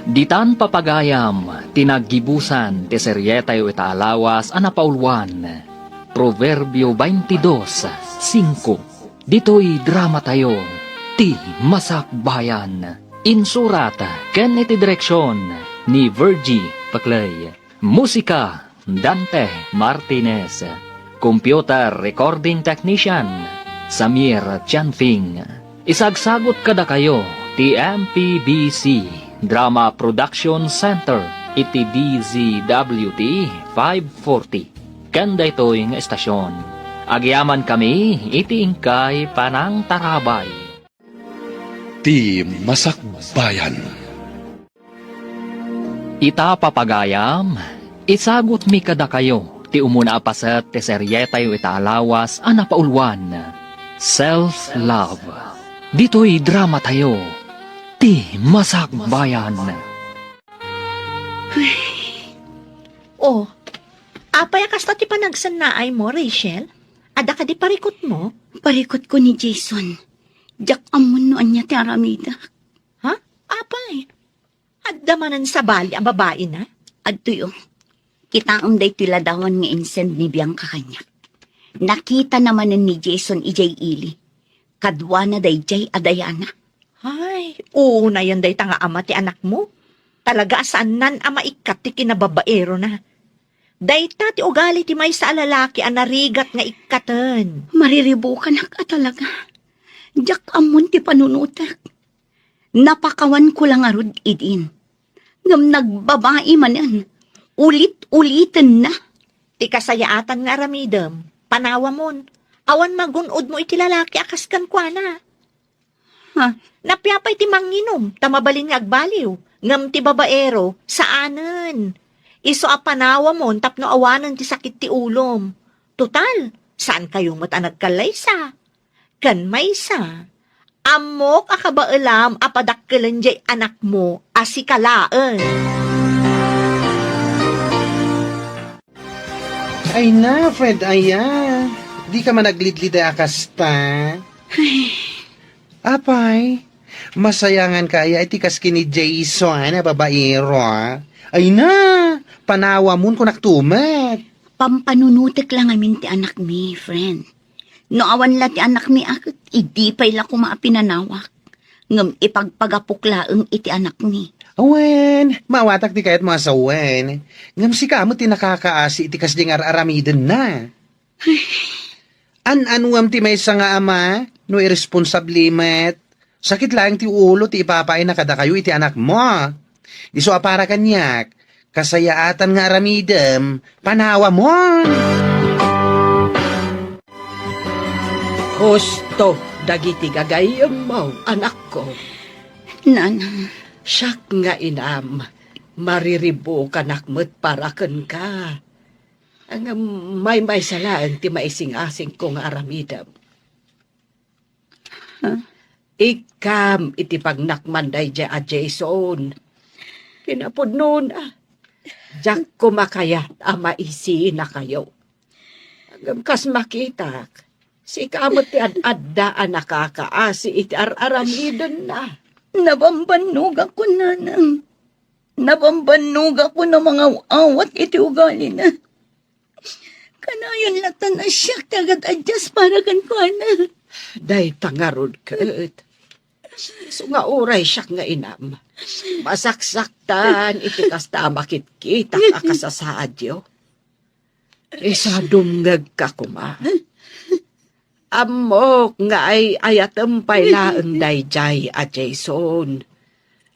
Ditan papagayam ti naggibusan ti serietayo ita a lawas a napauluan, Proverbio twenty-two cinco. Ditoy dramatayo, Ti Masakbayan. Insurat ken iti direksion ni Virgie Paclay. Musika, Dante Martinez. Computer recording technician, Samir Chanfing. Isagsagut kadakayo ti M P B C Drama Production Center iti D Z W T five forty. Ken daytoy nga estasion, agyamankami iti inkay panangtarabay. Ti Masakbayan. Ita, papagayam, isagutmi kadakayo ti umuna a paset ti serietayo ita a lawas a napauluan, Self Love. Ditoy dramatayo, Ti Masakbayan. Oh, apay a kasta ti panagsannaaymo, Rachel? Adda kadi parikutmo? Parikutko ni Jason. Diak ammon no ania ti aramidak. Ha? Apay? Adda manen sabali a babaina? Adtoy, oh. Kitaem daytoy ladawan nga insend ni Bianca kaniak. Nakitana manen ni Jason idiay ili. Kaduana daydiay a dayana. Ay, uunayen dayta nga ama ti anakmo. Talaga a saannan a maikkat ti kinababaerona. Dayta ti ugali ti maysa a lalaki a narigat nga ikkaten. Mariribukanak a talaga. Diak ammon ti panunotek. Napakawanko la ngarud idin. Ngem nagbabai manen. Ulit-ulitenna. Ti kasayaatan nga aramidem, panawamon. Awan magun-odmo iti lalaki a kas kenkuana. Ha? Napiapay ti manginum, ta mabalin nga agbaliw. Ngem ti babaero, saanen. Isu a panawamon tapno awanen ti sakit ti ulom. Total, saankayo met a nagkallaysa. Ken maysa, ammok a kabaelam a padakkelen diay anakmo a sika laeng. Ay na, Fred, aya. Di ka man aglidlid a kasta. Ay. Apay, masayangan ka aya iti kas ken ni Jason a babaero? Ay na, panawamon kunak tumet. Pampanunotek la ngamin ti anakmi, friend. No awan la ti anakmi a ket idi pay la koma a pinanawak. Ngem ipagpagapok laeng iti anakmi. Awen, maawatak ti kayatmo a sawen. Ngem sika met ti nakakaasi iti kasdi nga ar-aramidenna. An-anuam ti maysa nga ama no irresponsable met. Sakit laeng ti ulo ti ipapaayna kadakayo iti anakmo. Isu a para kaniak, kasayaatan nga aramidem, panawamon. Husto dagiti gagayyemmo, anakko. Nanang. Siak nga inam, mariribukanak met para kenka. Ngem maymaysa laeng ti maisingasingko nga aramidem. Ikkam iti pagnakman daydiay a Jason. Kinapudnona, diak koma kayat a maisinakayo. Ngem kas makitak, sika met ti ad-adda a nakakaasi iti ar-aramidenna. Nabambannogakon, nanang. Nabambannogakon a mangaw-awat iti ugalina. Kanayon latta a siak ti agad-addas para kenkuana. Dayta ngarud ket. Isu nga uray siak nga inam, masaksaktan iti kasta a makitkitak a kasasaadyo. Isu a dumngegka koma. Ammok nga ay-ayatem pay laeng daydiay a Jason.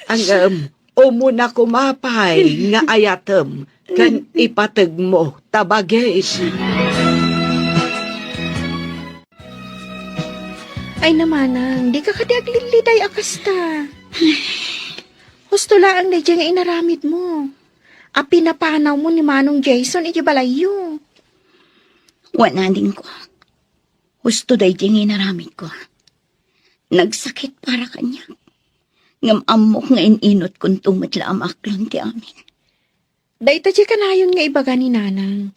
Ngem umuna koma pay nga ayatem ken ipategmo ta bagim. Ay na manang, dika kadi aglidliday a kasta. Husto laeng daydiay nga inaramidmo. A pinapanawmo ni Manong Jason iti balayyo. Wen, adingko. Husto daydiay nga inaramidko. Nagsakit para kaniak. Ngem ammok nga in-inutkonto met la a maaklon ti amin. Dayta ti kanayon nga ibaga ni Nanang,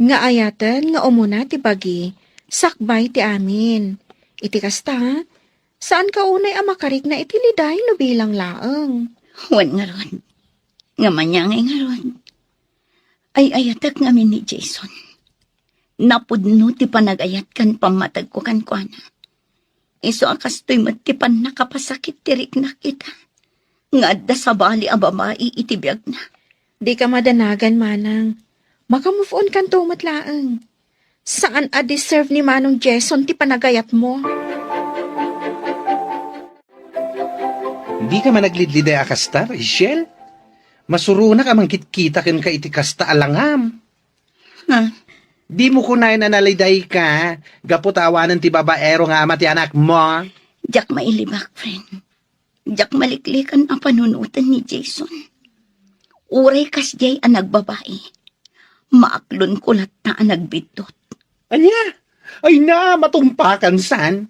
nga ayaten nga umuna ti bagi, sakbay ti amin. Iti kasta, saanka unay a makarikna iti liday no bilang laeng. Wen ngarud, ngem ania ngay ngarud? Ay-ayatek ngamin ni Jason. Napudno ti panagayat ken pammategko kenkuana. Isu a kastoy met ti pannakapasakit ti riknak ita, nga adda sabali a babai iti biagna. Dika madanagan, manang. Maka-move on kanto met laeng. Saan a deserve ni Manong Jason ti panagayatmo. Dika managlidliday a kasta, Rachel? Masuronak a mangkitkita kenka iti kasta a langam. Ha? Dimo kunaen a nalidayka gapu ta awanen ti babaero nga ama ti anakmo? Diak mailibak, friend. Diak maliklikan a panunoten ni Jason. Uray kasdiay a nagbabai, maaklonko latta a nagbiddut. Ania? Ay na, matumpakan san?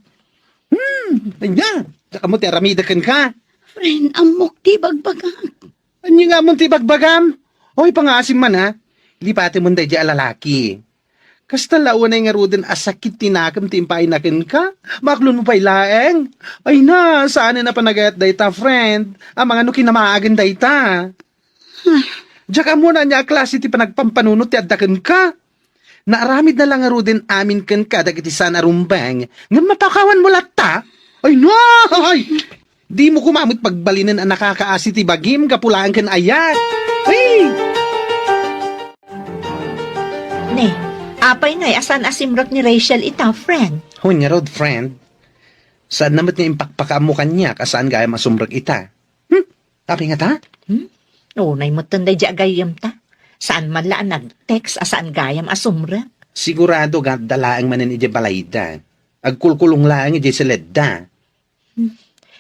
Hmm, ania? Diak ammo ti aramidek kenka. Friend, ammok ti ibagbagak. Ania nga ammom ti ibagbagam? Oy, pangaasim man, ha? Lipatem daydiay a lalaki. Kasta la unay ngaruden a sakit ti nakem ti impaayna kenka? Maaklonmo pay laeng? Ay na, saanen a panagayat dayta, friend. Amangan no kinamaagen dayta. Diak ammo no ania a klase ti panagpampanunot ti adda kenka. Naaramidna la ngaruden amin kenka dagiti saan a rumbeng, ngem mapakawanmo latta? Ay, no! Ay! Dimo koma met pagbalinen a nakakaasi ti bagim gapu laeng ken ayat. Ay! Ne, apay ngay a saan a simrek ni Rachel ita, friend? Wen ngarud, friend. Saanna met nga impakpakaammo kaniak a saan gayam a sumrek ita. Hmm? Apay ngata? Hmm? Unay metten daydiay a gayyemta. Saan man la a nag-text a saan gayam a sumrek. Sigurado nga adda laeng manen idiay balayda. Agkulkulong laeng idiay seledda. Hmm.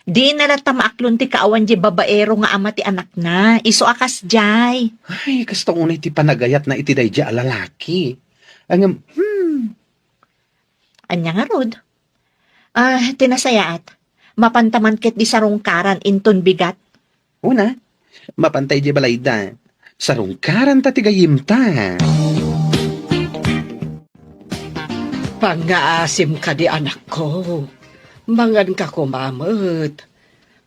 Dina latta maaklon ti kaawan diay babaero nga ama ti anakna. Isu a kasdiay. Ay, kasta unay ti panagayatna iti daydiay a lalaki. Ngem, hmm. Ania ngarud? Ah, ti nasayaat, mapanta man ket di sarungkaran inton bigat. Una, mapanta idiay balayda. Sarungkaranta ti gayyemta. Pangngaasim kadi, anakko. Manganka koma met.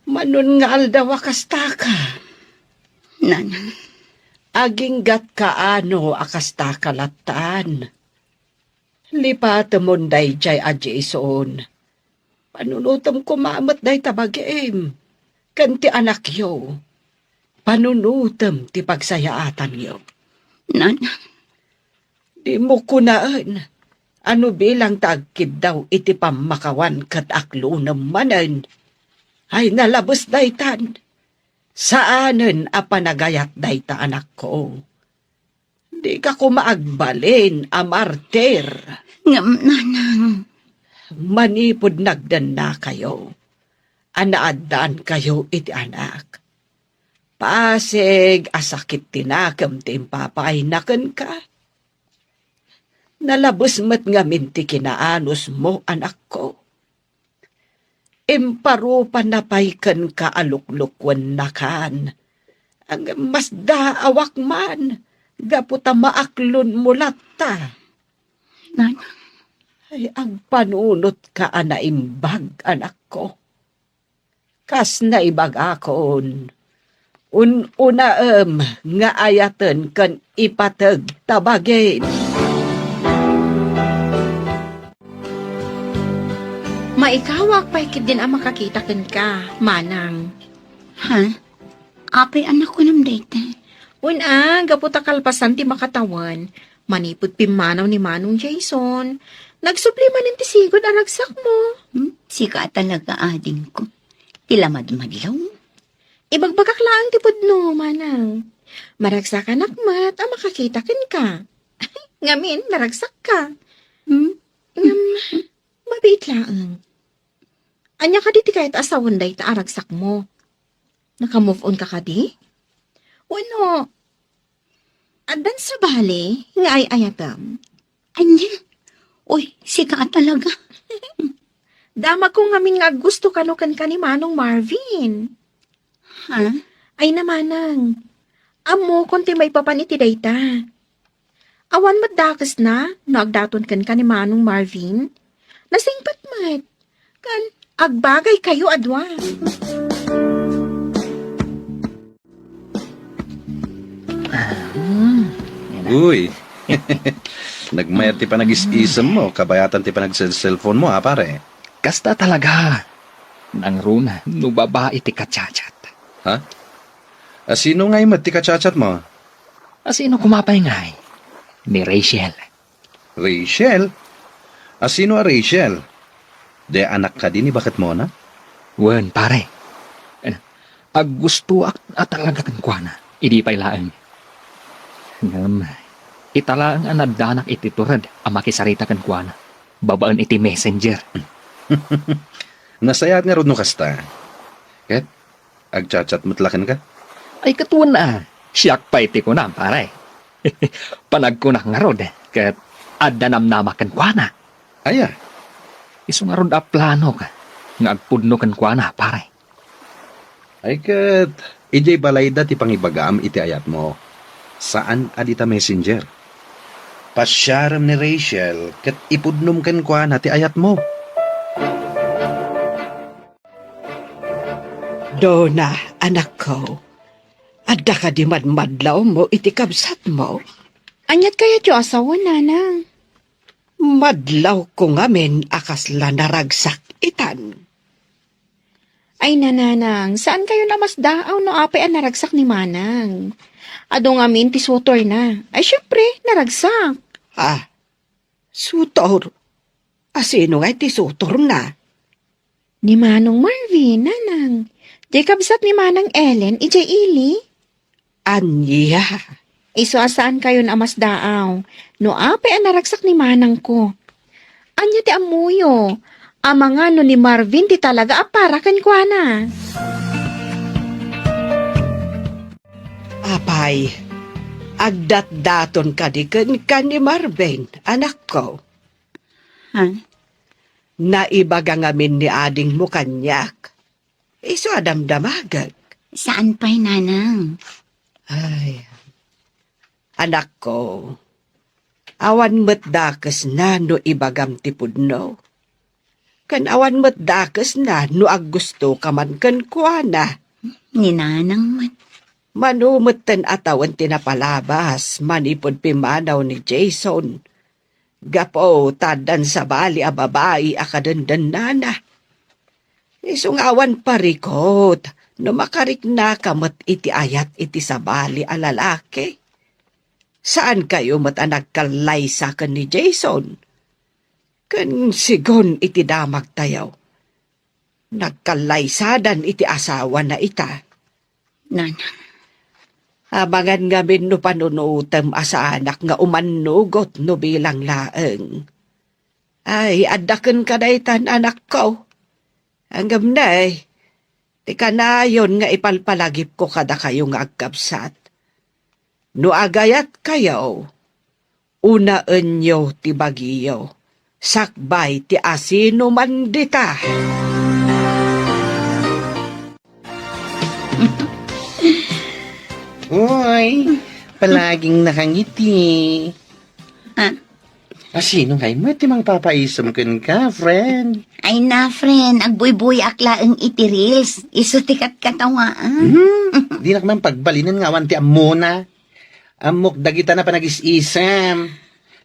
Manon nga aldaw a kastaka. Nanang. Aginggatka ano a kastaka lattan. Lipatemon daydiay a Jason. Panunotem koma met dayta bagim ken ti anakyo. Panunotem ti pagsayaatanyo. Nanang. Dimo kunaen a no bilang ta agkiddaw iti pammakawan ket aklonem manen. Ay, nalabes daytan. Saanen a panagayat dayta, anakko. Dika koma agbalin a martir. Ngem, nanang. Manipud nagdennakayo a naaddaankayo iti anak, pasig a sakit ti nakem ti impapaayna kenka. Nalabes met ngamin ti kinaanusmo, anakko. Imparupanna pay kenka a luklukuennakan. Ngem masdaawak man gapu ta maaklonmo latta. Nanang. Ay, agpanunotka a naimbag, anakko. Kas naibagakon, un-unaem nga ayaten ken ipateg ta bagin. Maikawak pay ketdin a makakita kenka, manang. Ha? Apay a nakunam dayta? Wen a, gapu ta kalpasan ti makatawen, manipud pimmanaw ni Manong Jason, nagsubli manen ti sigud a ragsakmo. Hmm? Sika a talaga, adingko. Ti lamadmadlaw. Ibagbagak laeng ti pudno, manang. Maragsakanak met a makakita kenka. Ngamin, naragsakka. Hmm? Ngem, mabiit laeng. Ania kadi ti kayat a sawen dayta a ragsakmo? Naka-move on ka kadi? Wenno, addan sabali nga ay-ayatem? Ania? Uy, sika a talaga. Damagko ngamin nga aggusto kano kenka ni Manong Marvin. Ha? Ay, namanang. Ammokon ti maipapan iti dayta. Awan met dakesna no agdaton kenka ni Manong Marvin. Nasingpet met. Ken agbagaykayo a dua. Ah, yan na. Uy. Nagmayat ti panagis-isemmo, kabayatan ti panagselselfonmo, a, pare. Kasta talaga. Nangruna no babai ti kachat-chat. Ha? A, sino ngay met ti kachat-chatmo? A, sino koma pay ngay? Ni Rachel. Rachel? A, sino a Rachel? Di anak kadi ni baketmona? Wen, pare. Aggustoak a talaga kenkuana, idi pay laeng. Ngem, ita laeng a naddanak iti tured a makisarita kenkuana, babaen iti messenger. Nasayaat ngarud no kasta. Ket, agchat-chat met la kenka? Ay, ket wen a, siak pay ti kunam, pare. Panagkunak ngarud, ket adda namnamak kenkuana. Aya? Isu ngarud a planok nga agpudno kenkuana, pare. Ay ket, idiay balayda ti pangibagam iti ayatmo. Saan a dita messenger. Pasiarem ni Rachel ket ipudnom kenkuana ti ayatmo. Dona, anakko, adda kadi madmadlawmo iti kabsatmo? Aniat kayatyo a sawen, nanang? Madlawko ngamin a kasla naragsak itan. Ay, nanang, saan kayo namasdaaw no apay a naragsak ni manang? Adu ngamin ti sutorna. Ay, siempre, naragsak. Ah, sutor? A, sino nga iti sutorna? Ni Manong Marvin, nanang. Diay kabsat ni Manang Ellen, idiay ili. Ania? Isu a saan kayon a masdaaw no apay a naragsak ni manangko. Ania ti ammoyo? Amangan no ni Marvin ti talaga a para kenkuana. Apay, agdatdaton kadi kenka ni Marvin, anakko? Ha? Naibaga ngamin ni adingmo kaniak. Isu a damdamagek. Saan pay, nanang? Ay, anakko, awan met dakesna no ibagam ti pudno. Ken awan met dakesna no aggustoka man kenkuana. Ni nanang met. Mano metten a tawen ti napalabas manipud pimmanaw ni Jason. Gapu ta addan sabali a babai a kadendennana. Isu nga awan parikut no makariknaka met iti ayat iti sabali a lalaki. Saankayo met a nagkallaysa ken ni Jason. Ken sigun iti damagtayo, nagkallaysadan iti asawana ita. Nanang. Amangan ngamin no panunotem a saanak nga umannugot no bilang laeng. Ay, adda kenka daytan, anakko. Ngem ne, ti kanayon nga ipalpalagipko kadakayo nga agkabsat. No agayatkayo, unaenyo ti bagiyo, sakbay ti asinoman dita. Uy, palaging nakangiti. Ah. A, sino ngay met ti mangpapaisem kenka, friend? Ay na, friend, agbuybuyaak laeng iti reels. Isu ti katkatawaan. Hmm, dinak man pagbalinen nga awan ti ammona. Ammok dagita na panagis-isem.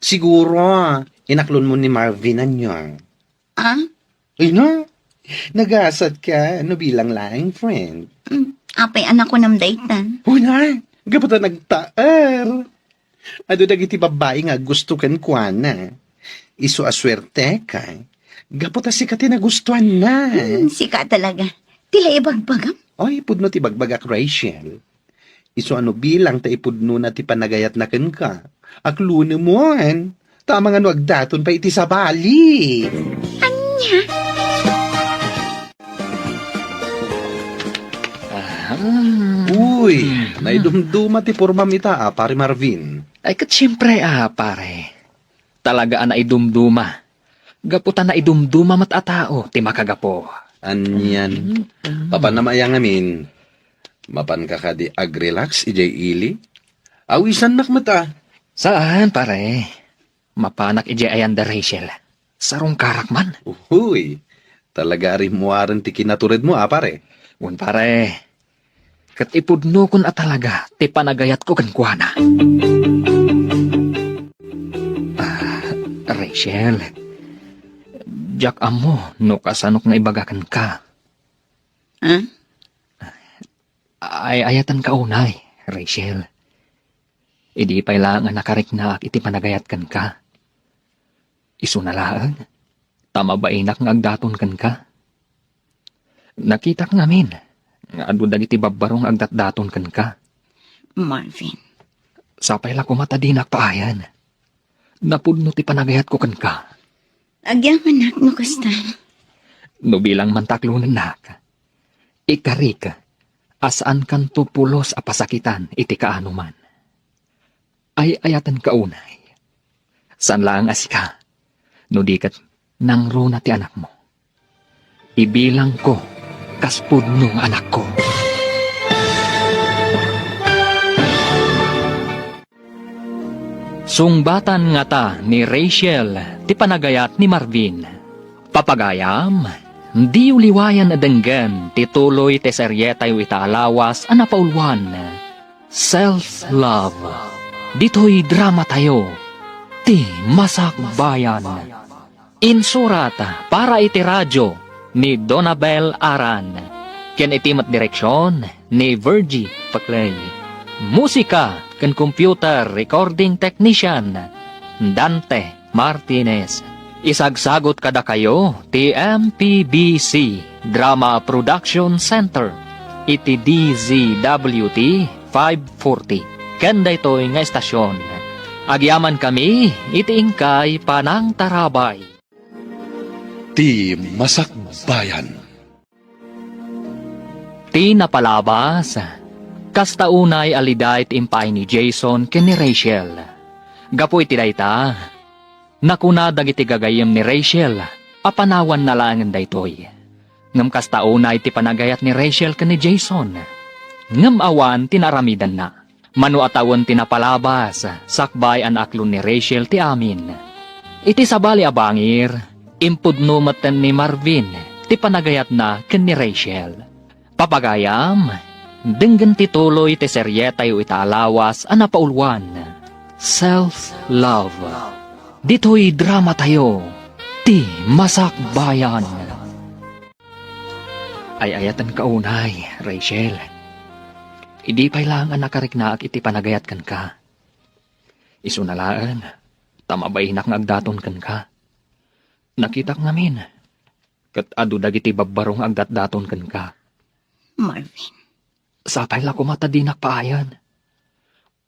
Siguro, inaklonmo ni Marvin, ania? Ah? Ay na, nagasatka no bilang laeng, friend. Mm, apay a nakunam daytan? Uy na, gapu ta nagtaer. Adu dagiti babbai nga aggusto kenkuana. Isu a suerteka. Gapu ta sika ti nagustuanna. Hmm, sika talaga. Ti la ibagbagam? Ay, pudno ti bagbagak, Rachel. Isu a no bilang ta ipudnona ti panagayatna kenka. Aklonemon. Ta amangan no agdaton pay iti sabali. Ania? Uy, naidumduma ti pormam ita, a, Pare Marvin. Ay, ket siempre, a, pare. Talaga a naidumduma. Gapu ta naidumduma met a tao ti makagapu. Anian. Papanam aya ngamin? Mapanka kadi agrelax idiay ili? Awisannak met a. Saan, pare. Mapanak idiay ayan da Rachel. Sarungkarak man. Uy, talaga a rimmuaren ti kinaturedmo, a, pare. Wen, pare. Ket ipudnokon a talaga ti panagayatko kenkuana. Ah, Rachel, diak ammo no kasanok nga ibaga kenka. Ah? Ay-ayatenka unay, Rachel. Idi pay laeng a nakariknaak iti panagayat kenka. Isuna laeng, ta mabainak nga agdaton kenka. Nakitak ngamin nga adu dagiti babbaro nga agdatdaton kenka. Marvin. Sapay la koma ta dinak paayan. Napudno ti panagayatko kenka. Agyamanak no kasta. No bilang man ta aklonennak, ikarik a saankanto pulos a pasakitan iti kaanoman. Ay-ayatenka unay. Saan laeng a sika, no di ket nangruna ti anakmo. Ibilangko kas pudno nga anakko. Sungbatan ngata ni Rachel ti panagayat ni Marvin. Papagayam, diyo liwayan a denggen ti tuloy ti serietayo ita a lawas a napauluan, Self Love. Ditoy dramatayo, Ti Masakbayan. Insurat para iti radio ni Donabel Aran, ken iti met direksion ni Virgie Paclay. Musika ken computer recording technician, Dante Martinez. Isagsagot kadakayo ti M P B C Drama Production Center iti D Z W T five forty. Ken daytoy nga estasion, agyamankami iti inkay panangtarabay. Ti Masakbayan. Ti napalabas, kasta unay a liday ti impaay ni Jason ken ni Rachel. Gapu iti dayta, nakuna dagiti gagayyem ni Rachel a panawanna laengen daytoy. Ngem kasta unay ti panagayat ni Rachel ken ni Jason. Ngem awan ti naaramidanna. Mano a tawen ti napalabas, sakbay a naaklon ni Rachel ti amin. Iti sabali a bangir, impudno metten ni Marvin ti panagayatna ken ni Rachel. Papagayam, denggen ti tuloy ti serietayo ita a lawas a napauluan, Self Love. Ditoy dramatayo, Ti Masakbayan. Ay-ayatenka unay, Rachel. Idi pay laeng a nakariknaak iti panagayat kenka. Isuna laeng, ta mabainak nga agdaton kenka. Nakitak ngamin, ket adu dagiti babbaro nga agdatdaton kenka. Marvin. Sapay la koma ta dinak paayan.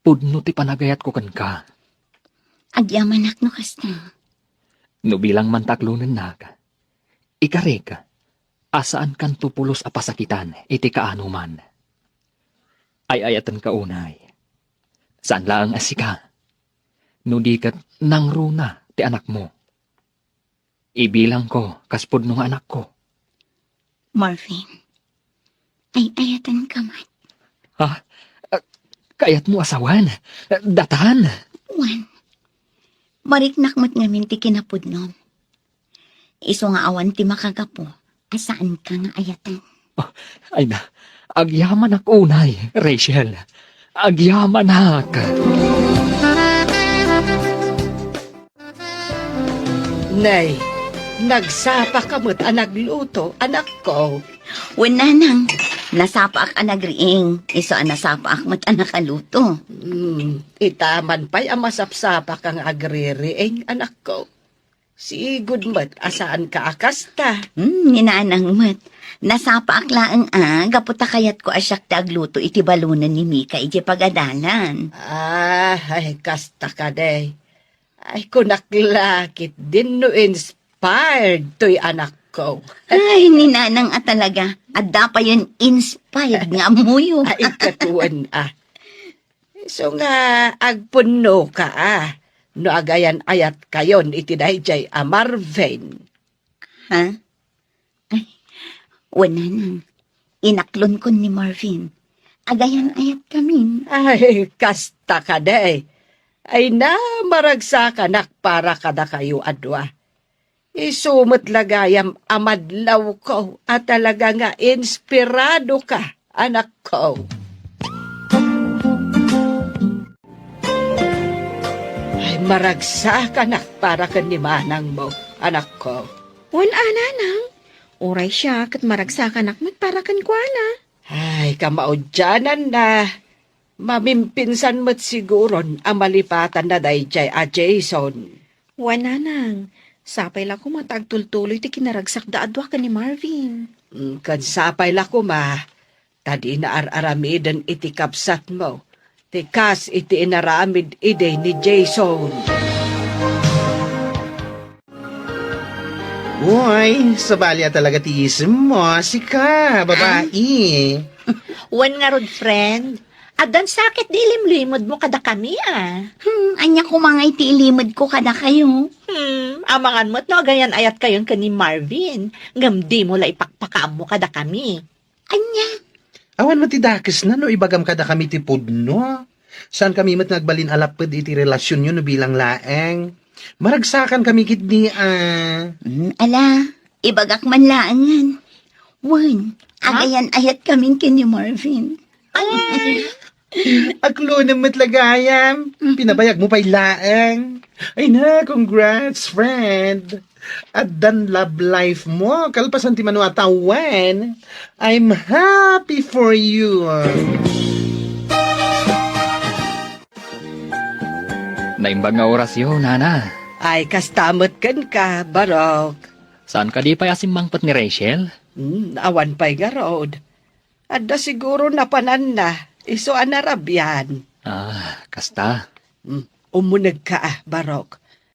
Pudno ti panagayatko kenka. Agyamanak no kasta. No bilang man ta aklonennak, ikarik a saankanto pulos a pasakitan iti kaanoman. Ay-ayatenka unay. Saan laeng a sika, no di ket nangruna ti anakmo. Ibilangko kas pudno nga anakko. Marvin, ay-ayatenka met. Ha? Ah, kayatmo a sawen? Datan? Wen. Mariknak met ngamin ti kinapudnom. Isu nga awan ti makagapu a saanka nga ayaten. Oh, ay na, agyamanak unay, Rachel. Agyamanak. Nay, nagsapaka met a nagluto, anakko. Wen, nanang, nasapaak a nagriing, isu a nasapaak met a nakaluto. Hmm, ita man pay a masapsapaka nga agririing, anakko. Sigud met a saanka a kasta. Hmm, ni nanang met. Nasapaak laeng a, gapu ta kayatko a siak ti agluto iti balonen ni Mika idiay pagadalan. Ah, ay, kasta kadi. Ay, kunak la, ketdin no inspired toy anak anakko. Ay, ni Nanang a talaga. Adda payen inspired nga ammoyo. Ay, katuan, ah. Isu nga agpunnoka, ah, no agayan-ayatkayon iti daydiay a Marvin. Ha? Ay, wen, Nanang. Inaklonkon ni Marvin. Agayan-ayatkamin. Ay, kasta kadi. Ay na, maragsakanak para kadakayo a dua. Isu met la gayam a madlawko a talaga nga inspiradoka, anakko. Ay, maragsakanak para ken ni manangmo, anakko. Wen a, Nanang. Uray siak ket maragsakanak met para kenkuana. Ay, kamaudiananna. Mamimpinsan met siguron a malipatanna daydiay a Jason. Wen, Nanang, sapay la koma ta agtultuloy ti kinaragsakda a dua ken ni Marvin. Mm, ken sapay la koma ta dina ar-aramiden iti kabsatmo ti kas iti inaramid idi ni Jason. Uy, sabali a talaga ti isemmo, sika, babai. Wen ngarud, friend, addan sakit ti ilimlimedmo kadakami, a. Hmm, ania koma ngay ti ilimedko kadakayo? Hmm, amangan met no agayan-ayatkayon ken ni Marvin, ngem dimo la ipakpakaammo kadakami. Ania? Awan met ti dakesna no ibagam kadakami ti pudno. Saankami met nga agbalin a lapped iti relasionyo no bilang laeng. Maragsakankami ketdi a. Mm, ala, ibagak man laengen. Wen, ha? Agayan-ayatkamin ken ni Marvin. Ay! Aklonem met la gayam. Mhm. Pinabayagmo pay laeng. Ay na, congrats, friend. Addan love life mo, kalpasan ti mano a tawen. I'm happy for you. Naimbag nga orasyo, Nana. Ay, kasta met kenka, Barok. Saan kadi pay a simmangpet ni Rachel? Hmm, awan pay ngarud. Adda siguro napananna, isu a narabian. Ah, kasta. Hmm, umunegka, a, Barok.